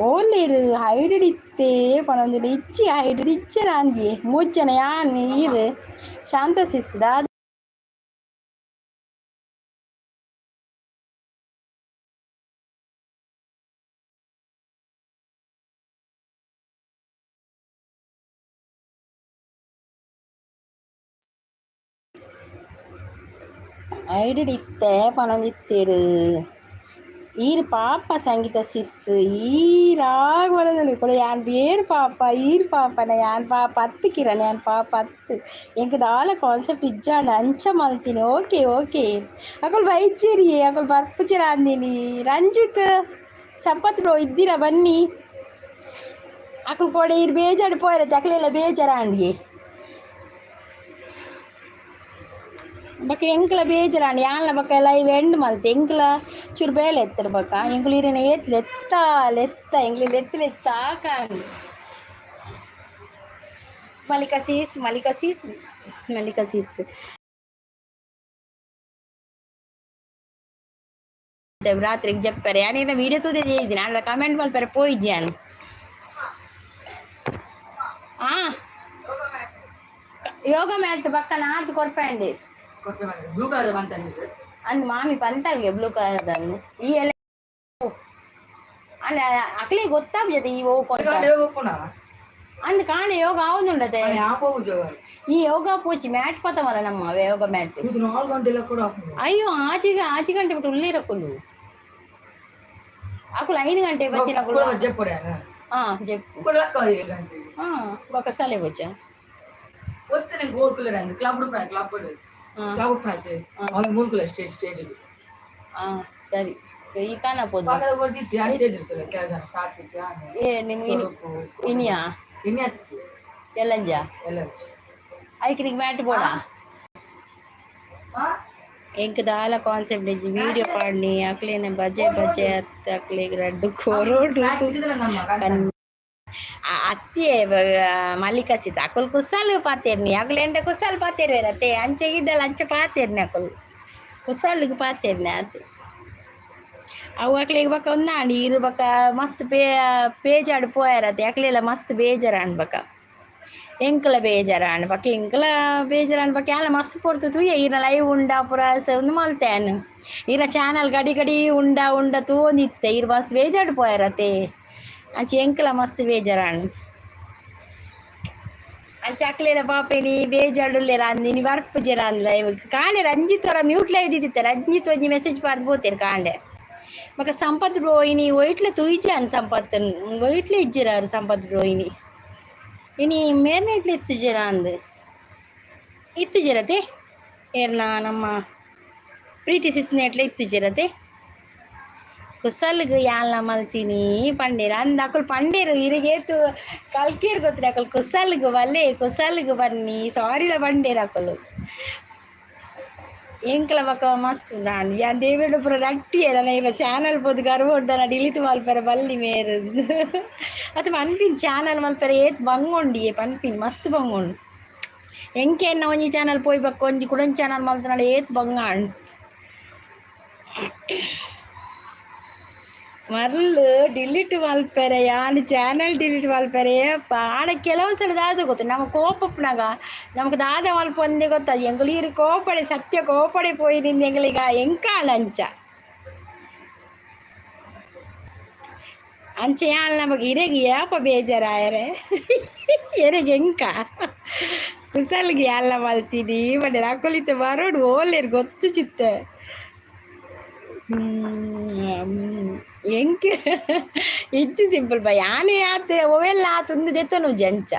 ಓಲ್ಲೇರು ಹೈಡಿಡಿತ್ತೆ ಪನೊಂದುಲ್ಲೆ, ಇಚ್ಚಿ ಹೈಡಿಡ್ ಇಚ್ಚೆನ ಅಂದಿಯೆ ಮೂಜನ ಯಾನ್ ಈರ್ ಶಾಂತ ಸಿಸ್ ದಾದ. ಐಡಿಡ್ ಇತ್ತೆ ಪನೊಂದಿತ್ತೆರ್. ಈರ್ ಪಾಪ ಸಂಗೀತ ಸಿಸ್, ಈರಾಗ್ ಬರೋದಿಲ್ಲ ಕೊಡ. ಯಾನ್ ಏರ್ ಪಾಪ, ಈರ್ ಪಾಪನ, ಯಾನ್ ಪಾಪ ಅತ್ತು ಕಿರಣ್, ಯಾನ್ ಪಾಪ ಅತ್ತು. ಎಂಕ್ ದಾಲ ಕಾನ್ಸೆಪ್ಟ್ ಇಜ್ಜಾಂಡ ಅಂಚ ಮಲ್ತೀನಿ. ಓಕೆ ಓಕೆ, ಅಕುಲು ಬೈಚೇರಿ, ಅಕುಲು ಬರ್ಪುಜೆರ ಅಂದಿನಿ. ರಂಜಿತ್ ಸಂಪತ್ ಬ್ರೋ ಇದ್ದೀರಾ? ಬನ್ನಿ. ಅಕುಲು ಕೋಡೆ ಈರ್ ಬೇಜಾರು ಪೋಯರತ್ತೆ, ಅಕಲೆಲ್ಲ ಬೇಜಾರಾಂಡಿಯೇ. ಬೊಕ ಎಂಕ್ಲ ಬೇಜಾರಾಂಡ್, ಯಾನ್ಲ ಬೊಕ ಲೈವ್ ಎಂಡ್ ಮಲ್ತೆ. ಎಂಕ್ಲ ಚೂರು ಬೇಲೆ ಎತ್ತರ ಬೊಕ ಎಂಕುಲು ಈರೆನ ಏತ್ ಲೆತ್ತ ಲೆತ್ತ, ಎಂಕ್ಲು ಲೆತ್ತ್ ಲೆತ್ತ್ ಸಾಕಾಂಡ್. Mallika sis, Mallika sis, Mallika sis ರಾತ್ರಿಗೆ ಜಪ್ಪರೆ. ಯಾನ್ ವೀಡಿಯೋ ತೂದೆ ಜೇಯಿದಿನಿ ಆಂಡ ಕಮೆಂಟ್ ಮಲ್ಪೆರೆ ಪೋಯಿಜಿ ಯಾನ್. ಆ ಯೋಗ ಮ್ಯಾಟ್ ಬಕ್ಕ ನಾಲ್ಕು ಕೊರ್ಪಂಡಿ. ಬ್ಲೂ ಕಲರ್ ಬಂತ. ಅಂದ್ ಮಾಮಿ ಪಂತಲ್ಗೆ ಬ್ಲೂ ಕಲರ್ ಈ ಎಲ್ಲ ಅಂಡ ಅಕ್ಲಿಗೆ ಗೊತ್ತಾಗ್ತದೆ ಈ ಹೋಗ್. ಒಪ್ಪುನ. ಅಂದ್ ಕಾಂಡೆ ಯೋಗ ಆವೊಂದುಂಡತೆ. ಯಾವ ಈ ಯೋಗ ಪೂಚಿ ಮ್ಯಾಟ್ ಪತಮಲ್ಲ ನಮ್ಮ ಯೋಗ ಮ್ಯಾಟ್. ಇದು 4 ಗಂಟೆ ಎಲ್ಲ ಕೂಡ ಆಪುಂಡು. ಅಯ್ಯೋ, ಆಚಿಗೆ ಆಚಿ ಗಂಟೆ ಬಿಟ್ಟು ಉಳ್ಳಿರಕುಲು ಅಕುಲು 5 ಗಂಟೆ ಬತ್ತಿನಕುಲು. ಜೆಪ್ಪಡೆ. ಹಾ, ಜೆಪ್ಪು. ಗಂಟೆ. ಹಾ, ಬೊಕ ಸಲೆ ಬೊಚ್ಚ. ಒತ್ತನೆ ಗೋಲ್ ಕಲರ್ ಅಂದ್ ಕ್ಲಬ್ ಕ್ಲಬ್ ಕ್ಲಬ್ ಉಪ್ಪುನ ಅವನು ಮೂರು ಕಲರ್ ಸ್ಟೇಜ್ ಸ್ಟೇಜ್. ಹಾ, ಸರಿ, ಈ ಕಾನ ಪೋದು. ಪಕ್ಕದ ಬರ್ತಿತ್ತು ಸ್ಟೇಜ್ ಇರ್ತಲ್ಲ, ಕೆಲವು ಜನ ಸಾತ್ವಿಕ. ಏ ನಿಮ್ಗೆ ಇನಿಯಾ? ಇನ್ಯಾ. ಎಲ್ಲಂಜ. ಎಲ್ಲ. ಐಕ್ ನಿಂಗೆ ಮ್ಯಾಟ್ ಬೋಡ. ಎಂಕ್ ದಾಲ ಕಾನ್ಸೆಪ್ಟ್ ಇಜ್ಜಿ. ವಿಡಿಯೋ ಪಾಡ್ನಿ, ಅಕ್ಲೇನ ಬಜೆ ಬಜೆ ಅತ್ ಅಕ್ಲೆಗ್ ರಡ್ಡ್ ಕೊರೊಡು. ಅತ್ತಿಯೇ ಮಲ್ಲಿಕಾ ಸಿಸ್, ಅಕುಲು ಕುಸಾಲ್ ಪಾತೆರ್ನಿ. ಅಕುಲು ಎಂಡ ಕುಸಾಲ್ ಪಾತೆರ್ವೆರತ್ತೆ, ಅಂಚೆ ಇಡ್ಡಲ ಅಂಚೆ ಪಾತೆರ್ನಿ. ಅಕುಲು ಕುಸಾಲ್ಗ್ ಪಾತೆರ್ನಿ ಆತೆ. ಅವು ಅಕ್ಲೆಗ್ ಬೊಕ ಒಂದಾಂಡ್. ಇರು ಬೊಕ ಮಸ್ತ್ ಪೇಜಾಡ್ ಪೋಯರತ್ತೆ. ಅಕ್ಲೆಲ ಮಸ್ತ್ ಬೇಜಾರಾಂಡ್, ಬೊಕ ಎಂಕ್ಲ ಬೇಜಾರಾಂಡ್. ಬೊಕ ಎಂಕ್ಲ ಬೇಜಾರಾಂಡ್. ಬೊಕ ಯಾನ್ಲ ಮಸ್ತ್ ಪೊರ್ತು ತೂಯೆ, ಈರ್ನ ಲೈವ್ ಉಂಡಾ ಪೂರ ಉಂದು ಮಲ್ತೆ ಯಾನ್. ಈರ್ನ ಚಾನಲ್ ಗಡಿ ಗಡಿ ಉಂಡಾ ಉಂಡಾ ತೂವೊಂದಿತ್ತೆ. ಈರ್ ಮಸ್ತ್ ಬೇಜಾಡ್ ಪೋಯರತ್ತೆ. ಅಂಚೆ ಎಂಕ್ಲ ಮಸ್ತ್ ಬೇಜಾರಾಂಡ್. ಅಂಚ ಅಕ್ಲೆನ ಪಾಪೇನಿ ಬೇಜಾಡುಲ್ಲೆರ ಅಂದಿನಿ, ಬರ್ಪುಜೆರ ಅಂದ್ಲ. ಇವಾಗ ಕಾಂಡೆ ರಂಜಿತ್ ಅವರ ಮ್ಯೂಟ್ ಲೈವ್ ದಿತ್ತಿತ್ತೆ. ರಂಜಿತ್ ಒಂಜಿ ಮೆಸೇಜ್ ಪಾಡ್ದು ಪೋತೇರು ಕಾಂಡೆ. ಬೊಕ ಸಂಪತ್ ಬ್ರೋ ಇನಿ ಒಯ್ಟ್ಲೆ ತೂಯಿಜಾನ್. ಸಂಪತ್ ಒಯ್ಟ್ಲೆ ಇಜ್ಜಿರಾರು. ಸಂಪತ್ ಬ್ರೋ ಇನಿ ಇನಿ ಮೇರ್ನೆಟ್ಲೆ ಇತ್ತುಜೆರ ಅಂದ್ ಇತ್ತುಜೆರತೆ. ಏರ್ನ ನಮ್ಮ ಪ್ರೀತಿ ಸಿಸ್ನೇಟ್ಲೆ ಇತ್ತುಜೆರತೆ. ಕುಸಲ್ಗ್ ಯಾನ್ಲ ಮಲ್ತೀನಿ ಪಂಡೇರ್ ಅಂದ್ ಅಕುಲು ಪಂಡೇರು. ಇರಿಗೇತು ಕಲ್ಕೇರ್ ಗೊತ್ತಿರ ಅಕುಲು. ಕುಸಲ್ಗ್ ಬಲ್ಲೆ, ಕುಸಲ್ಗ್ ಬನ್ನಿ, ಸಾರಿಲ ಬಂಡೇರು ಅಕುಲು. ಎಂಕಲ ಬೊಕ ಮಸ್ತ್ ಉಂಡು ಯಾನ್ ದೇವೆರ್ಡ ಪೂರ ನಟ್ಟಿಯೆ ನನ ಇರ್ನ ಚಾನಲ್ ಪೋದು ಗರ್ವ ಉಂಡು ಡಿಲೀಟ್ ಮಲ್ಪೆರೆ ಬಲ್ಲಿ ಮೇರ್ ಅತ್ ಪನ್ಪಿನ್ ಚಾನಲ್ ಮಲ್ಪೆರೆ ಏತ್ ಬಂಗುಂಡು ಪನ್ಪಿನ್ ಮಸ್ತ್ ಬಂಗುಂಡು. ಎಂಕೆನ್ನ ಒಂಜಿ ಚಾನಲ್ ಪೋಯಿ ಬೊಕ್ಕ ಒಂಜಿ ಕುಡೊಂಜಿ ಚಾನಲ್ ಮಲ್ತನಾಡ ಏತ್ ಬಂಗ ಆಂಡ್. ಮರ್ಲ್ ಡಿಲೀಟ್ ಮಲ್ಪೆರೆ ಯಾನ್ ಚಾನಲ್ ಡಿಲೀಟ್ ಮಲ್ಪೆರೆ ಆಡ ಕೆಲವು ಸಲ ದಾದ ಗೊತ್ತು ನಮ್ಮ ಕೋಪಪ್ಪನಾಗ ನಮಕ್ ದಾದ ಮಲ್ಪೊಂದೇ ಗೊತ್ತಾಜಿ ಎಂಕುಲು ಈರ್ ಕೋಪಡೆ ಸತ್ಯ ಕೋಪಡೆ ಪೋಯಿನಿಂದ ಎಂಕ್ಲೆಗ್ ಎಂಕಾಂಡ ಅಂಚ ಅಂಚ ಯಾನ್ ನಮಕ್ ಇರೆಗ್ ಏಪ ಬೇಜಾರಾಯರೆ ಎರೆಗ್ ಎಂಕ ಕುಸಲ್ಗ್ ಯಾನ್ಲ ಮಲ್ತಿನಿ ಪಂಡೆರ್ ಅಕುಲು ಇತ್ತೆ ಬರೋಡು ಓಲ್ಲೆರ್ ಗೊತ್ತು ಚಿತ್ತೆ. ಎಂಕ್ ಇಜ್ಜಿ ಸಿಂಪಲ್ ಬೈ ಯಾನೆ ಆತ್ ಒವೆಲ್ಲ ಆತ್ ಉಂದು ದೆತ್ತೊನುಜಿ ಅಂಚ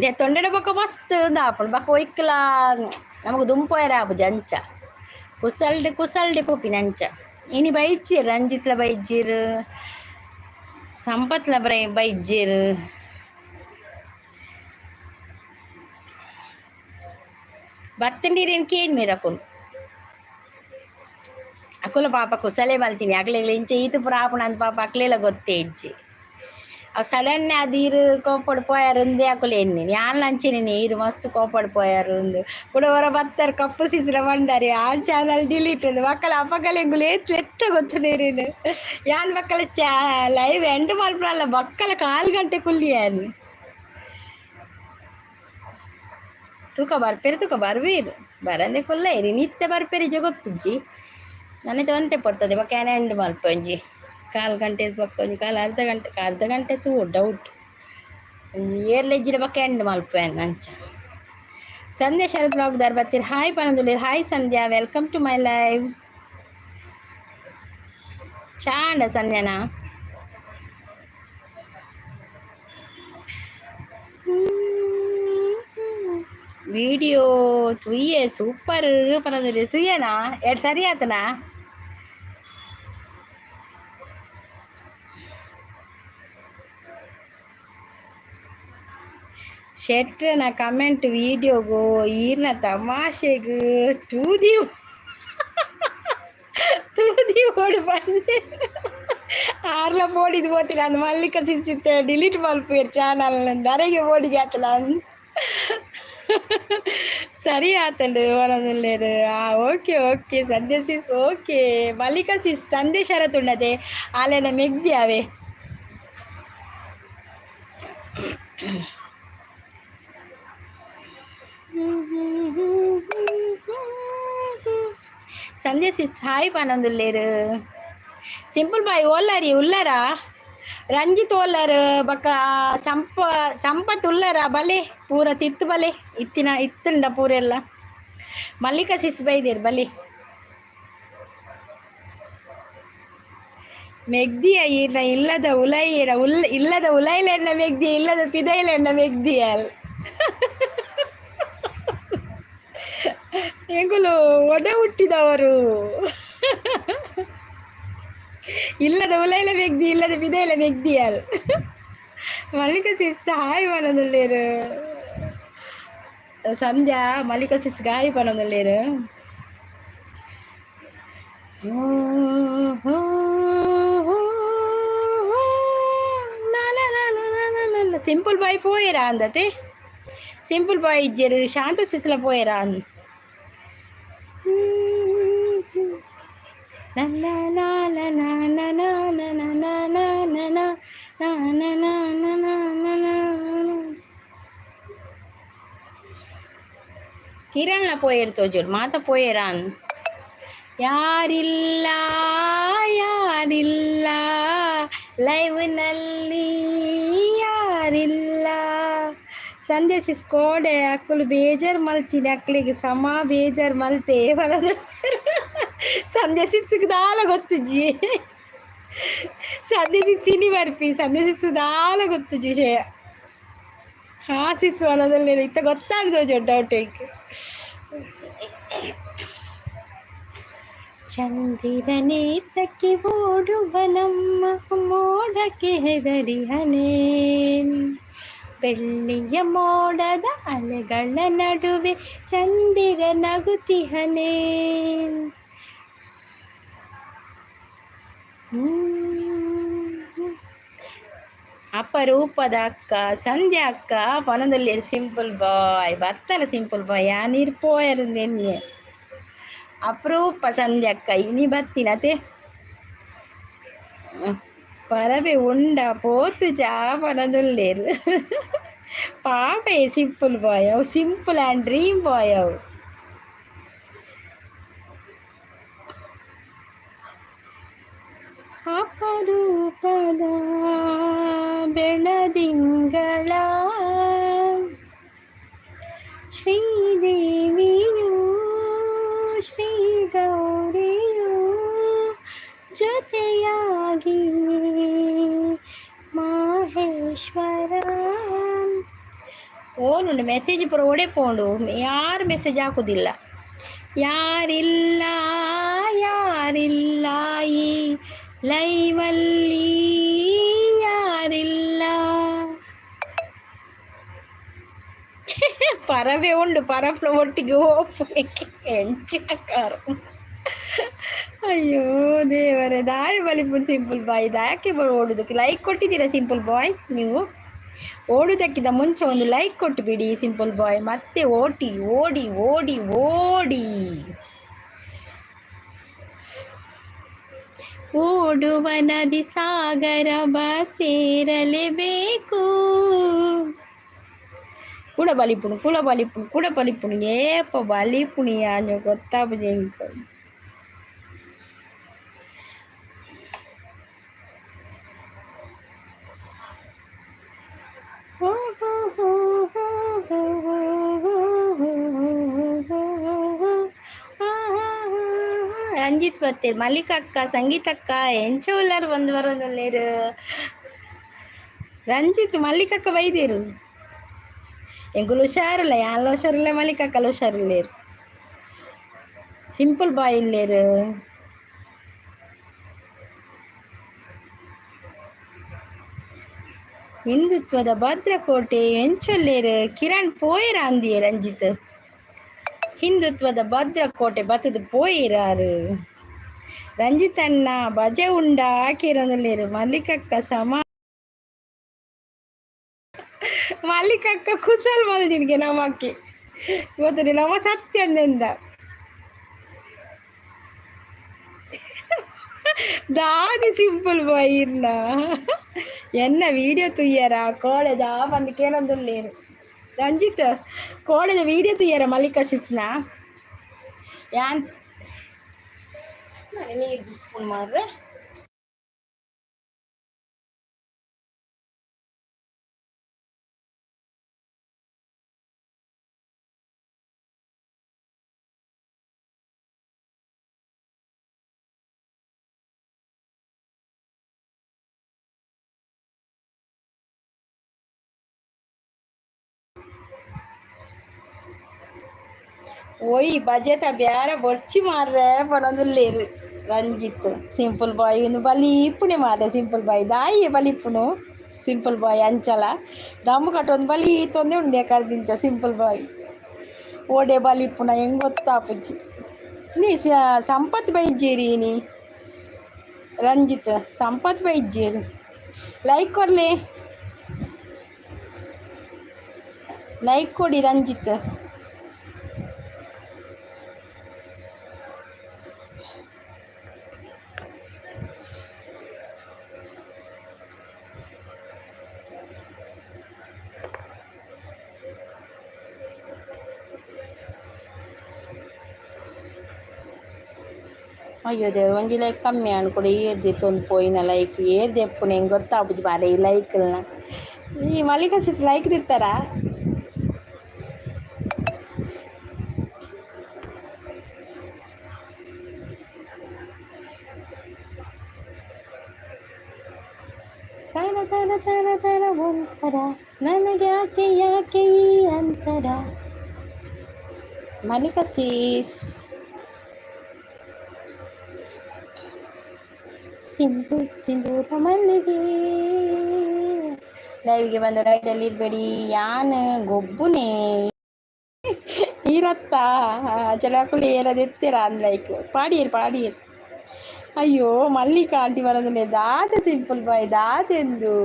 ದೆತ್ತೊಂಡೆಡ ಬೊಕ್ಕ ಮಸ್ತ್ ಉಂದಾಪುಂಡು ಬೊಕ್ಕ ಒಯ್ಕ್ಲ ನಮಕ್ ದುಂಪೋಯೆರೆ ಆಪುಜಿ ಅಂಚ ಕುಸಲ್ಡ್ ಕುಸಲ್ಡೆ ಪೋಪಿನಿ ಅಂಚ. ಇನಿ ಬೈಜ್ಜೆರ್ ರಂಜಿತ್ಲ ಬೈಜ್ಜೆರ್ ಸಂಪತ್ಲ ಬೈಜ್ಜೆರ್. ಬತ್ತಂಡೀರೇನು ಕೇನ್ ಮೇರ್ ಅಕುಲು ಅಕುಲು ಪಾಪ ಕುಸಲೆ ಮಲ್ತಿನಿ ಅಕ್ಲೆಗ್ ಇಂಚ ಈತ್ ಪೂರ ಆಪುಂಡು ಅಂದ್ ಪಾಪ ಅಕ್ಲೆಲ ಗೊತ್ತೇ ಇಜ್ಜಿ. ಅವು ಸಡನ್ ಆದ್ ಈರ್ ಕೋಪಡ್ ಪೋಯಾರ್ ಇಂದೇ ಅಕುಲು ಎನ್ನಿನಿ ಯಾನ್ಲ ಅಂಚೆನೆ ಈರ್ ಮಸ್ತ್ ಕೋಪಡ್ ಪೋಯಾರ್ ಉಂದು ಕುಡ ಒರ ಬತ್ತರ್ ಕಪ್ಪು ಸಿಸ್ರ ಪಂಡರ್ ಯಾನ್ ಚಾನಲ್ ಡಿಲೀಟ್ ಉಂದು ಬಕ್ಕಲ ಅಪಗಲ ಎಂಕುಲು ಏತ್ ಲೆತ್ತ ಗೊತ್ತುಂಡು ಯಾನ್ ಬಕ್ಕಲ ಚಾ ಲೈವ್ ಎಂಡ್ ಮಲ್ಪುನಲ್ಲ ಬಕ್ಕಲ ಕಾಲ್ ಗಂಟೆ ಕುಲ್ಲಿಯಾನ್ ತೂಕ ಬರ್ಪೆರ್ ತೂಕ ಬರ್ವೇರು ಬರಂದೆ ಕುಲ್ಲೈರಿ ನಿತ್ಯ ಬರ್ಪೆರ್ ಗೊತ್ತುಜ್ಜಿ ನನ್ನೆತ ಒಂತೆ ಪೊರ್ತದೆ ಬೊಕ್ಕ ಯಾನ್ ಎಂಡ್ ಮಲ್ಪ ಒಂಜಿ ಕಾಲ್ ಗಂಟೆ ಬೊಕ್ಕ ಒಂಜಿ ಕಾಲ್ ಅರ್ಧ ಗಂಟೆ ಅರ್ಧ ಗಂಟೆ ತೂ ಡೌಟ್ ಒಂಜಿ ಏರ್ಲ ಇಜ್ಜಿಡ ಬೊಕ್ಕ ಎಂಡ್ ಮಲ್ಪುವೆ ಅಂಚ. ಸಂಧ್ಯಾ ಶರತ್ ವ್ಲಾಗ್ ದಾರ್ ಬತ್ತೀರ್ ಹಾಯ್ ಪನೊಂದುಲ್ಲೆರ್ hi Sandhya welcome to my live. ಚಾಂಡ ಸಂಧ್ಯಾನ. Video ತುಯ್ಯೆ super ಪನೊಂದುಲ್ಲೆರ್ ತುಯ್ಯನಾ ಎಡ್ ಸರಿ ಆತನಾ. ಶೆಟ್ರನ ಕಮೆಂಟ್ ವೀಡಿಯೋಗು ಈರ್ನ ತಮಾಷೆಗ್ ತೂದಿ ತೂದಿ ಓಡು ಪಂಡೆ ಆರ್ಲ ಪೋಡಿದ್ ಪೋತಿನ ಅಂದ್ ಮಲ್ಲಿಕ ಸಿಸಿತ್ತೆ ಡಿಲೀಟ್ ಮಲ್ಪುವೆರ್ ಚಾನಲ್ ಅರೆಗೆ ಪೋಡಿಗೆ ಆತಲ ಸರಿ ಆತಂಡು ಪನೊಂದುಲ್ಲೆರ್. Okay okay Sandhya sis okay Mallika sis Sandhya Sharath ಉಂಡತೆ ಆಲೆನ ಮೆಗ್ದಿ ಆವೆ. ಸಂಧ್ಯಾ ಸಿಸ್ ಹಾಯ್ ಪನೊಂದುಲ್ಲೆರ್. ಸಿಂಪಲ್ ಬಾಯ್ ಓಲ್ಲರಿ ಉಲ್ಲರಾ ರಂಜಿತ್ ಓಲ್ಲರ್ ಬೊಕ್ಕ ಸಂಪತ್ ಉಲ್ಲರ ಬಲೆ ಪೂರ ತಿತ್ತು ಬಲೆ ಇತ್ತಿನ ಇತ್ತುಂಡ ಪೂರೆಲ್ಲ ಮಲ್ಲಿಕಾ ಸಿಸ್ ಬೈದೆರ್ ಬಲೆ ಮೆಗ್ದಿಯ ಈರ್ನ ಇಲ್ಲದ ಉಲೈರ ಉಲ್ ಇಲ್ಲದ ಉಲೈಲೆನ್ನ ಮೆಗ್ದಿಯ ಇಲ್ಲದ ಪಿದೈಲೆನ್ನ ಮೆಗ್ದಿಯಲ್ ಎಂಕುಲು ಒಡೆ ಹುಟ್ಟಿದವರು ಇಲ್ಲದ ಉಲೈಲ ಮೆಗ್ದಿ ಇಲ್ಲದ ಪಿದೈಲ ಮೆಗ್ದಿಯಲ್ ಮಲ್ಲಿಕಾ ಸಿಸ್ ಹಾಯ್ ಪನೊಂದುಲ್ಲೆರ್. ಸಂಧ್ಯಾ ಮಲ್ಲಿಕಾ ಸಿಸ್ ಗಾಯ್ ಪನೊಂದುಲ್ಲೆರ್. ಸಿಂಪಲ್ ಬಾಯ್ ಪೋಯೆರಾ ಅಂದತೆ ಸಿಂಪಲ್ ಬಾಯ್ ಇಜ್ಜೆರ್ ಶಾಂತ ಸಿಸ್ಲ ಪೋಯೆರಾ ಅಂದ್. ಕಿರಣ್ಲ ಪೋಯೆರ್ ತೋಜೋಡು ಮಾತ ಪೋಯೆರಾ ಅಂದ್. ಯಾರಿಲ್ಲ ಯಾರಿಲ್ಲ ಲೈವ್ನಲ್ಲಿ ಯಾರಿಲ್ಲ. ಸಂಧ್ಯಾ ಸಿಸ್ ಕೋಡೆ ಅಕ್ಕುಲು ಬೇಜಾರ್ ಮಲ್ತಿನಿ ಅಕ್ಲೆಗ್ ಸಮ ಬೇಜಾರ್ ಮಲ್ತೆ ಪನೊಂದು ಸಂಧ್ಯಾ ಸಿಸ್ಗ್ ದಾಲ ಗೊತ್ತುಜ್ಜಿ. ಸಂಧ್ಯಾ ಸಿಸ್ ಸಿನಿ ಬರ್ಪಿ ಸಂಧ್ಯಾ ಸಿಸ್ ದಾಲ ಗೊತ್ತುಜ್ಜಿ ವಿಷಯ. ಹಾ ಸಿಸ್ ಪನೊಂದುಲ್ಲೆರ್ ಇತ್ತೆ ಗೊತ್ತಾಂಡ್ ತೋಜೊಡು ಡೌಟ್ ಎಂಕ್. ಚಂದಿರನೇತಕ್ಕೆ ಓಡುವ ನಮ್ಮ ಮೋಡಕ್ಕೆ ಹೆದರಿಹನೇ ಬೆಳ್ಳಿಯ ಮೋಡದ ಅಲೆಗಳ ನಡುವೆ ಚಂದಿರ ನಗುತಿಹನೆ. ಅಪರೂಪದ ಅಕ್ಕ ಸಂಧ್ಯಾ ಅಕ್ಕ ಪನೊಂದುಲ್ಲೆರ್ ಸಿಂಪಲ್ ಬಾಯ್ ಬತ್ತಲ ಸಿಂಪಲ್ ಬಾಯ್ ಯಾನ್ ಇರ್ ಪೋಯೆರ್ ಎನ್ನಿಯೆ. ಅಪರೂಪ ಸಂಧ್ಯಾ ಅಕ್ಕ ಇನಿ ಬತ್ತಿನತೆ. ಪರಬೆ ಉಂಡ ಪೋತುಜಾ ಪನೊಂದುಲ್ಲೆರ್. ಪಾಪೆ ಸಿಂಪಲ್ ಬಾಯ್ ಅವು, ಸಿಂಪಲ್ ಆ್ಯಂಡ್ ಡ್ರೀಮ್ ಬಾಯ್ ಅವು. ಅಪರೂಪದ ಬೆಳದಿಂಗಳ ಶ್ರೀದೇವಿಯು ಶ್ರೀ ಗೌರಿಯು ಜೊತೆಯಾಗಿ ಮಾಹೇಶ್ವರ. ಓನುಂಡು ಮೆಸೇಜ್ ಪೂರ ಒಡೆ ಪೋಂಡು? ಯಾರು ಮೆಸೇಜ್ ಹಾಕುದಿಲ್ಲ. ಯಾರಿಲ್ಲ, ಯಾರಿಲ್ಲ ಈ ಲೈವಲ್ಲಿ, ಯಾರಿಲ್ಲ? ಪರಬೆ ಉಂಡು, ಪರಪ್ಲ ಒಟ್ಟಿಗೆ ಹೋಗ್ಲಿಕ್ಕೆ ಎಂಚಿನ ಕಾರು. ಅಯ್ಯೋ ದೇವರೇ, ದಾಯ ಬಲಿಪುನ್ ಸಿಂಪಲ್ ಬಾಯ್ ದಾಯಕ್ಕೆ ಓಡುದಕ್ಕೆ? ಲೈಕ್ ಕೊಟ್ಟಿದ್ದೀರಾ ಸಿಂಪಲ್ ಬಾಯ್? ನೀವು ಓಡುವುದಕ್ಕಿಂತ ಮುಂಚೆ ಒಂದು ಲೈಕ್ ಕೊಟ್ಟು ಬಿಡಿ ಸಿಂಪಲ್ ಬಾಯ್. ಮತ್ತೆ ಓಟಿ ಓಡಿ ಓಡಿ ಓಡಿ ಓಡುವ ನದಿ ಸಾಗರ ಬಾ ಸೇರಲೇಬೇಕು. ಕೂಡ ಬಲಿಪುಣು, ಕೂಡ ಬಲಿಪುಣು, ಕೂಡ ಬಲಿಪುಣು. ಏಪ ಬಲಿಪುಣಿ ಯಾನು ಗೊತ್ತಾಪುಜಿ ಎಂಕ್. ರಂಜಿತ್ ಬತ್ತೇರ್, ಮಲ್ಲಿಕಕ್ಕ, ಸಂಗೀತಕ್ಕ ಎಂಚ ಉಲ್ಲಾರು? ಬಂದು ಬರೋದುಲ್ಲೇರು ರಂಜಿತ್, ಮಲ್ಲಿಕಕ್ಕ ಬೈದೇರು. ಎಂಕುಲು ಹುಷಾರುಲ್ಲ, ಯಾನ್ಲ ಹುಷಾರುಲ್ಲ, ಮಲ್ಲಿಕಕ್ಕಲ ಹುಷಾರುಲ್ಲೇರು, ಸಿಂಪಲ್ ಬಾಯ್ ಇಲ್ಲೇರು. ಹಿಂದುತ್ವದ ಭದ್ರಕೋಟೆ ಎಂಚೊಲ್ಲೇರು? ಕಿರಣ್ ಪೋಯೆರ ಅಂದಿಯೇ ರಂಜಿತ್. ಹಿಂದುತ್ವದ ಭದ್ರಕೋಟೆ ಬತ್ತದ ಪೋಯಿರಾರು. ರಂಜಿತ್ ಅಣ್ಣ ಬಜೆ ಉಂಡ ಹಾಕಿರೋದುಲ್ಲೇರು. ಮಲ್ಲಿಕಕ್ಕ ಸಮ ಮಲ್ಲಿಕಕ್ಕ ಕುಸಲ್ ಮಲ್ದಿನ್ಗೆ ನಮಕ್ಕೆ ಗೊತ್ತುಂಡಿ ನಮ್ಮ ಸತ್ಯಂದೆಂದ ದಾದಿ ಸಿಂಪಲ್ ಬಾಯ್ ಇರ್ನ ಎನ್ನ ವೀಡಿಯೋ ತುಯ್ಯರ ಕೋಳೆದ ಬಂದು ಕೇಳೊಂದುಲ್ಲೇರು. ರಂಜಿತ್, ಕೋಳೆದ ವೀಡಿಯೋ ತುಯ್ಯರ ಮಲ್ಲಿಕಾ ಸಿಸ್ನ ಯಾನ್ ನೀರು ಸ್ಪೂನ್ ಮಾರ್ರೆ. ಓಯ್ ಬಜೆತ ಬ್ಯಾರ ಬೊರ್ಚಿ ಮಾರ್ರೆ ಪನೊಂದುಲ್ಲೇರು. ರಂಜಿತ್ ಸಿಂಪಲ್ ಬಾಯ್ ಇಂದು ಬಲಿಪುಣೆ ಮಾರ್ರೆ. ಸಿಂಪಲ್ ಬಾಯ್ ದಾಯಿ ಬಲಿಪುನು ಸಿಂಪಲ್ ಬಾಯ್? ಅಂಚಲ ದಮ್ಮು ಕಟ್ಟೊಂದು ಬಲಿ ತೊಂದೆ ಉಂಡೆ ಕರ್ದಿಂಚ. ಸಿಂಪಲ್ ಬಾಯ್ ಓಡೆ ಬಲಿಪುನ ಹೆಂಗ್ ಗೊತ್ತಾಪುಜಿ. ನೀ ಸಂಪತ್ ಬೈಜ್ಜೇರಿ ನೀ ರಂಜಿತ್, ಸಂಪತ್ ಬೈಜ್ಜೇರಿ. ಲೈಕ್ ಕೊರ್ಲೆ, ಲೈಕ್ ಕೊಡಿ ರಂಜಿತ್. ಅಯ್ಯೋ ದೇವ್ರೆ, ಒಂಜಿ ಲೈಕ್ ಕಮ್ಮಿ ಆಂಡ್ ಕೂಡ ಏರ್ದಿತ್ತೊಂದು ಪೋಯಿನ ಲೈಕ್ ಏರ್ದು ಎಪ್ಪುನ ಹೆಂಗೆ ಗೊತ್ತಾಪುಜಿ ಮಾರ್ರೆ ಈ ಲೈಕ್ಲ್ನ. ಈ ಮಲ್ಲಿಕಾ ಸಿಸ್ ಲೈಕ್ ದಿತ್ತಾರ? ತರ ತರ ತರ ತರ ಒಂಥರ ನನಗೆ ಯಾಕೆ ಯಾಕೆ ಈ ಅಂತರ? ಮಲ್ಲಿಕಾ ಸಿಸ್ ಸಿಂಧು ಸಿಂಧೂರ ಮಲ್ಲಿಗೆ ಲೈವ್ಗೆ ಬಂದು ರೈಡಲ್ಲಿ ಇರಬೇಡಿ. ಯಾನ್ ಗೊಬ್ಬುನೇ ಈರತ್ತ ಚಲಕುಲಿ ಏರದೆತ್ತೀರ ಅನ್ಲೈಕ್ ಪಾಡಿಯರ್ ಪಾಡಿಯರ್. ಅಯ್ಯೋ ಮಲ್ಲಿಕಾ ಆಂಟಿ ಬರೋದನ್ನೇ ದಾದೆ ಸಿಂಪಲ್ ಬಾಯ್ ದಾದೆಂದು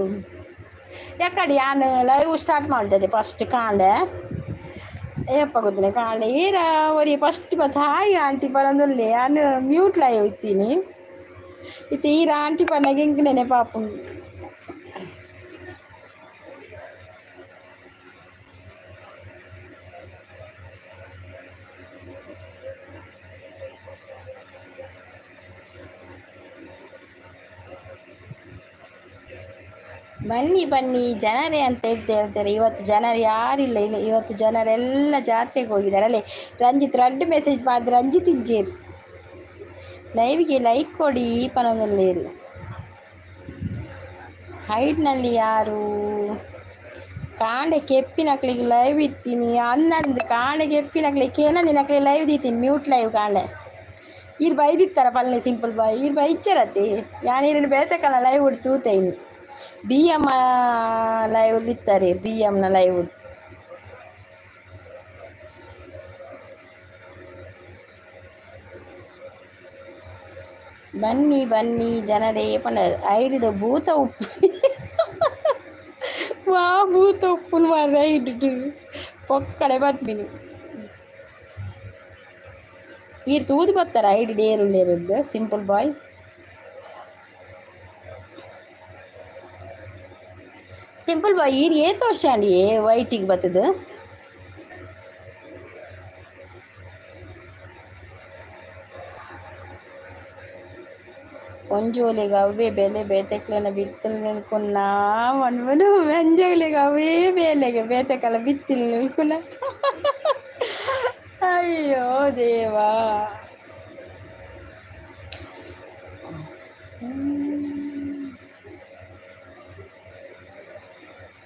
ಯಾಕಡೆ ಯಾನ್ ಲೈವ್ ಸ್ಟಾರ್ಟ್ ಮಾಡ್ತದೆ ಫಸ್ಟ್ ಕಾಂಡೆ ಏಪ್ಪ ಗೊತ್ತಿಲ್ಲ ಕಾಂಡೆ ಏರ ಒರಿ ಫಸ್ಟ್ ಬತ್ತು ಹಾಯ್ ಆಂಟಿ ಬರೋದುಲ್ಲೆ ಯಾನ್ ಮ್ಯೂಟ್ ಲೈವ್ ಇತ್ತೀನಿ ಇತ್ತೆ ಈರ ಆಂಟಿ ಪನ್ನಗ ಎಂಕ್ ನೆನಪಾಪುಂಡು. ಬನ್ನಿ ಬನ್ನಿ ಜನರೇ ಅಂತ ಹೇಳ್ತಾ ಹೇಳ್ತಾರೆ. ಇವತ್ತು ಜನರು ಯಾರಿಲ್ಲ ಇಲ್ಲ, ಇವತ್ತು ಜನರೆಲ್ಲ ಜಾತ್ರೆಗೆ ಹೋಗಿದ್ದಾರೆ ಅಲ್ಲೇ. ರಂಜಿತ್ ರಡ್ಡು ಮೆಸೇಜ್ ಮಾಡಿ ರಂಜಿತ್ ಇಜ್ಜೇರು ಲೈವ್ಗೆ ಲೈಕ್ ಕೊಡಿ ಪನೊಂದುಲ್ಲೇರು. ಹೈಡ್ನಲ್ಲಿ ಯಾರು ಕಾಂಡೆ ಕೆಪ್ಪಿನಕ್ಲಿಗೆ ಲೈವ್ ಇತ್ತೀನಿ ಅನ್ನಂದು ಕಾಂಡೆ ಕೆಪ್ಪಿನಕ್ಲಿಗೆ ಕೇನಂದಿನಕ್ಲಿಗೆ ಲೈವ್ ದೀತೀನಿ ಮ್ಯೂಟ್ ಲೈವ್ ಕಾಂಡೆ. ಈರ್ ಬೈದಿತ್ತಾರ ಪಲ್ಲೆ ಸಿಂಪಲ್ ಬಾಯ್ ಈರ್ ಬೈಚ್ಚರತ್ತೆ ಯಾನ್ ಈರನ್ನು ಬೇತಕಲ್ಲ ಲೈವ್ ತೂತೈನಿ. ಬಿ ಎಮ್ ಲೈವ್ ಇತ್ತಾರೆ ಬಿ ಎಮ್ನ ಲೈವ್. ಬನ್ನಿ ಬನ್ನಿ ಜನರೇ ಪಂಡ ಐಡಿಡು ಭೂತ ಉಪ್ಪು ವಾ ಭೂತ ಉಪ್ಪುನು ಮಾರ್ರೆ ಐಡಿಡು ಪೊಕ್ಕಡೆ ಬರ್ಪಿನಿ. ಈರ್ ತೂದು ಬತ್ತರ ಐಡಿ ಡೇರುಲ್ಲೇರುದ್ದು ಸಿಂಪಲ್ ಬಾಯ್. ಸಿಂಪಲ್ ಬಾಯ್ ಈರ್ ಏತ್ ವರ್ಷ ಅಂಡಿ ವೈಟಿಗೆ ಬತ್ತದು? ಒಂಜೋಲಿಗೆ ಅವೇ ಬೆಲೆ ಬೇತೆಕ್ಲೆನ ಬಿತ್ತಲ್ ನಿಲ್ಕುನ್ನ ಮನ್ಮನು ಒಂಜೋಲಿಗೆ ಅವೇ ಬೇಲೆಗೆ ಬೇತೆಕಲ ಬಿತ್ತಿಲ್ ನಿಲ್ಕುನ. ಅಯ್ಯೋ ದೇವಾ.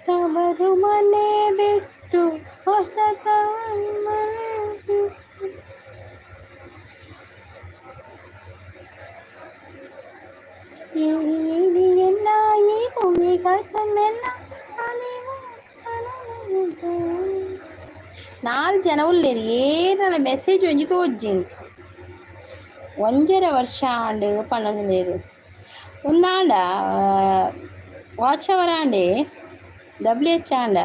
ತವರು ಮನೆ ಬಿಟ್ಟು ಹೊಸ ನಾಲ್ ಜನ ಉಲ್ಲೇರು ಏನಲ ಮೆಸೇಜ್ ಒಂಜಿ ತೋಜ್ಜಿಂಕ್ ಒಂಜರೆ ವರ್ಷ ಆಂಡ್ ಪನ್ನೊಂದು ಉಂದಾಂಡ ವಾಚ್ ಅವರ್ ಆಂಡೆ ಡಬ್ಲ್ಯೂ ಎಚ್ ಆಂಡ.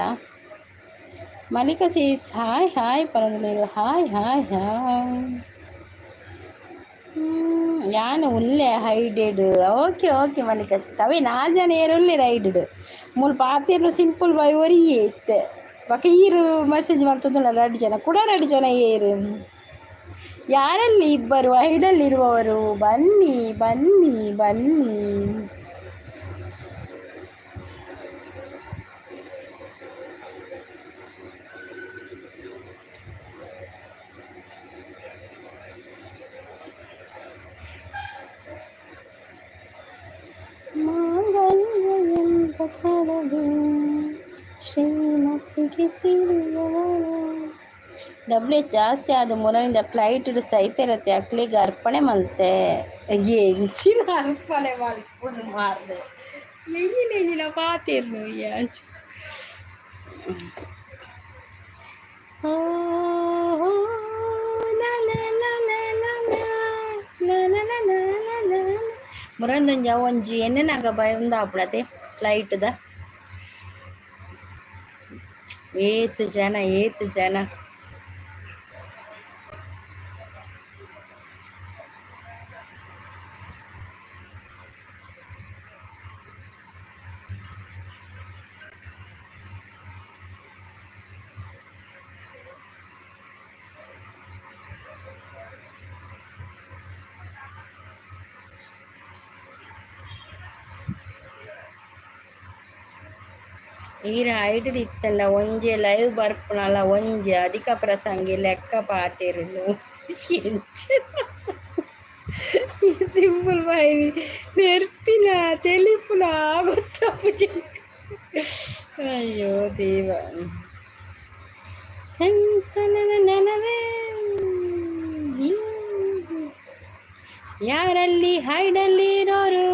ಮಲ್ಲಿಕಾ ಸೀಸ್ ಹಾಯ್ ಹಾಯ್ ಪನ್ನೊಂದು ಹಾಯ್ ಹಾಯ್ ಹಾಯ್. ಯಾನ್ ಉಲ್ಲೆ hided. Okay okay Mallika sis ಅವೇ ನಾಲ್ ಜನ ಏರು ಉಲ್ಲೆರ್ ಹೈಡೆಡ್ ಮೂಲು ಪಾತೆರ್ನು ಸಿಂಪಲ್ ಬಾಯ್ ಒರಿಯೇ ಇತ್ತೆ ಬೊಕ ಈರು ಮೆಸೇಜ್ ಮಲ್ತೊಂದುಲ್ಲ ರಡ್ಡ್ ಜನ ಕೂಡ ರಡ್ಡ್ ಜನ ಏರು. ಯಾರಲ್ಲಿ ಇಬ್ಬರು ಹೈಡಲ್ಲಿರುವವರು ಬನ್ನಿ ಬನ್ನಿ ಬನ್ನಿ. ಮಾಂಗಲ್ಯಂ ಪಚರದು ಶ್ರೀಮತಿಗೆ ಸಿರಿಯವರ. ಡಬ್ಲ್ಯೂ ಎಚ್ ಜಾಸ್ತಿ ಆದ ಮುರನಿಂದ ಫ್ಲೈಟ್ ಸೈತಿರತ್ತೆ ಅಕ್ಲಿಗೆ ಅರ್ಪಣೆ ಮಲ್ತೆ ಎಂಚಿನ ಅರ್ಪಣೆ ಮಲ್ಪುಂಡು ಮಾರ್ರೆ ನೆಂಜಿನ ಎಂಜಿನ ಪಾತೆರ್ನು ಯಾಚ್. ಓ ಲಾ ಲಾ ಲಾ ಲಾ ಲಾ ಲಾ ಲಾ ಲಾ ಲಾ ಲಾ ಲಾ. ಮುರಂದೊಂಜಿ ಅವೊಂಜಿ ಎಣ್ಣೆನಾಗ ಬಯ ಉಂದಾಪುಡತೆ ಫ್ಲೈಟ್ದ ಏತ್ ಜನ ಏತ್ ಜನ. ಈರ ಐಡ್ ಇತ್ತಲ್ಲ ಒಂಜಿ ಲೈವ್ ಬರ್ಪುನಲ ಒಂಜಿ ಅಧಿಕ ಪ್ರಸಂಗಿ ಲೆಕ್ಕ ಪಾತೆರುನು ಈ ಸಿಂಪಲ್ ಬಾಯ್ ನೆರ್ಪಿನ ತೆಲಿಪುನ ಗೊತ್ತಾಪುಜಿ. ಅಯ್ಯೋ ದೇವ. ನನವೇ ಯಾರಲ್ಲಿ ಹೈಡಲ್ಲಿರೋರು?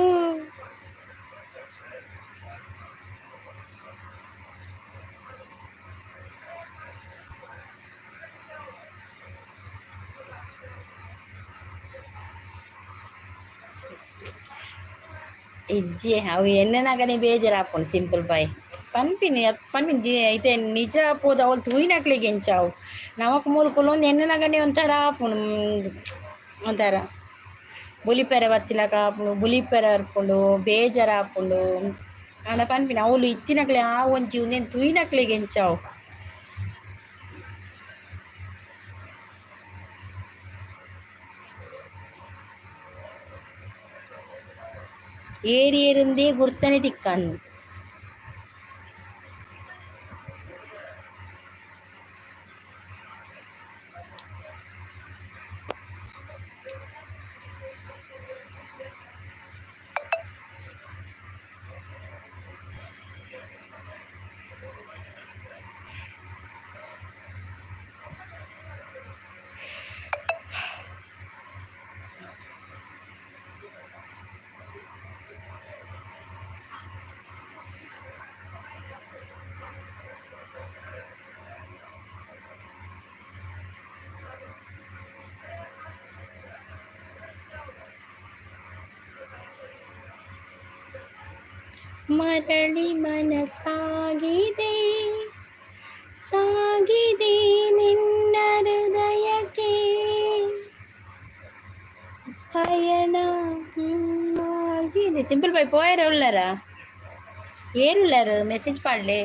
ಇಜ್ಜಿ, ಅವು ಎಣ್ಣೆನಾಗನೆ ಬೇಜಾರಾಪುಂಡು. ಸಿಂಪಲ್ ಬಾಯ್ ಪನ್ಪಿನಿ ಪನ್ಪಿನಿ ಐತೆ ನಿಜ ಪೋದು ಅವಳು ತೂಯಿನಕ್ಲೆಗ್ ಎಂಚ ಅವು ನಮಕ್ ಮೂಲು ಕುಲ್ಲೊಂದು ಎಣ್ಣೆನಾಗನೆ ಒಂಥರ ಆಪುಂಡು, ಒಂಥರ ಬುಲಿಪೆರೆ ಬತ್ತಿಲಕ ಆಪುಂಡು, ಬುಲಿಪೆರೆ ಬರ್ಪುಂಡು, ಬೇಜಾರಾಪುಂಡು. ಆಂಡ ಪನ್ಪಿನಿ ಅವ್ಲು ಇತ್ತಿನಕ್ಲೆ ಆ ಒಂಜಿ ಉಂದೆನ್ ತೂಯಿನಕ್ಲೆಗ್ ಎಂಚ ಅವು. ಏರಿ ಏರುಂದೇ ಗುರ್ತನೆ ತಿಕ್ಕಂದು. ಮರಳಿ ಮನಸಾಗಿದೆ ಸಾಗಿದೆ ನಿನ್ನ ಹೃದಯಕ್ಕೆ ಪಯಣ ಆಗಿದೆ. ಸಿಂಪಲ್ ಬಾಯ್ ಪೋಯರ ಉಳ್ಳಾರ ಏರುಲ್ಲಾರ ಮೆಸೇಜ್ ಪಾಡ್ಲೆ.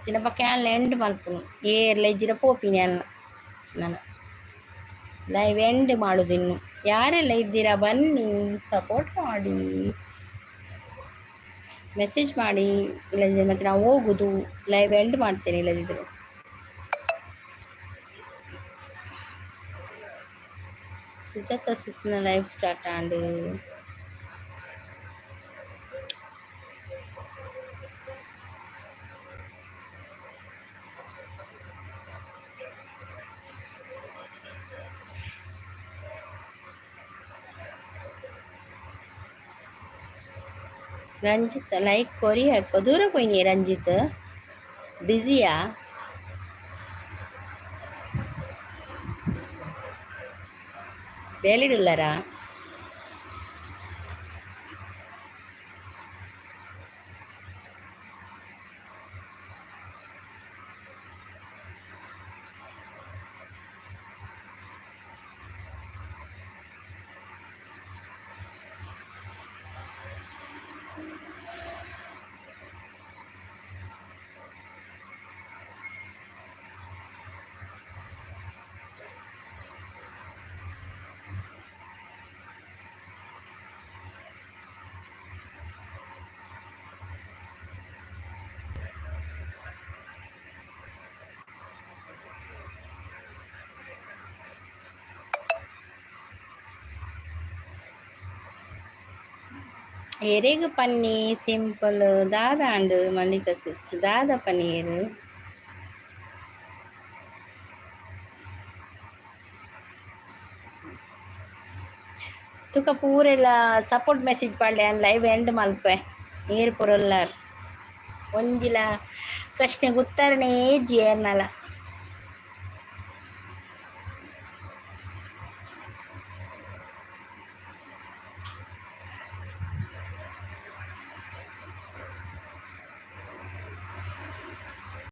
ಚಿನ್ನಪ್ಪ can end ಮಲ್ಪುನು ಏರ್ಲ ಇಜ್ಜಿಡ ಪೋಪಿನಿ ಅನ್ನ ನಾನು ಲೈವ್ ಎಂಡ್ ಮಾಡುದಿನ್ನು. ಯಾರೆಲ್ಲ ಇದ್ದೀರಾ ಬನ್ನಿ, ಸಪೋರ್ಟ್ ಮಾಡಿ, ಮೆಸೇಜ್ ಮಾಡಿ. ಇಲ್ಲದಿದ್ದರೆ ಮತ್ತೆ ನಾವು ಹೋಗುದು, ಲೈವ್ ಎಂಡ್ ಮಾಡ್ತೇನೆ ಇಲ್ಲದಿದ್ದರೆ. ಸುಜಾತ ಸಿಸ್ನ ಲೈವ್ ಸ್ಟಾರ್ಟ್ ಆಂಡ್. ರಂಜಿತ್ ಲೈಕ್ ಕೊರಿ ಹಾಕೋ ದೂರ ಪೋಯಿನಿ. ರಂಜಿತ್ ಬಿಸಿಯಾ? ಬೇಲಿಡುಲ್ಲರಾ? ಎರೆಗ್ ಪನ್ನಿ ಸಿಂಪಲ್ ದಾದಾಂಡ್ ಮಲ್ಲಿಕ ಸಿಸ್ ದಾದ ಪನ್ನೀರ್. ತುಕ ಪೂರೆಲ್ಲ ಸಪೋರ್ಟ್ ಮೆಸೇಜ್ ಪಾಡ್ಲೆ, ಯಾನ್ ಲೈವ್ ಎಂಡ್ ಮಲ್ಪೆ. ಏರ್ ಪುರಲ್ಲಾರ್ ಒಂಜಿಲ ಪ್ರಶ್ನೆ ಗುತ್ತರನೇ ಇಜ್ಜಿ ಏರ್ನಲ.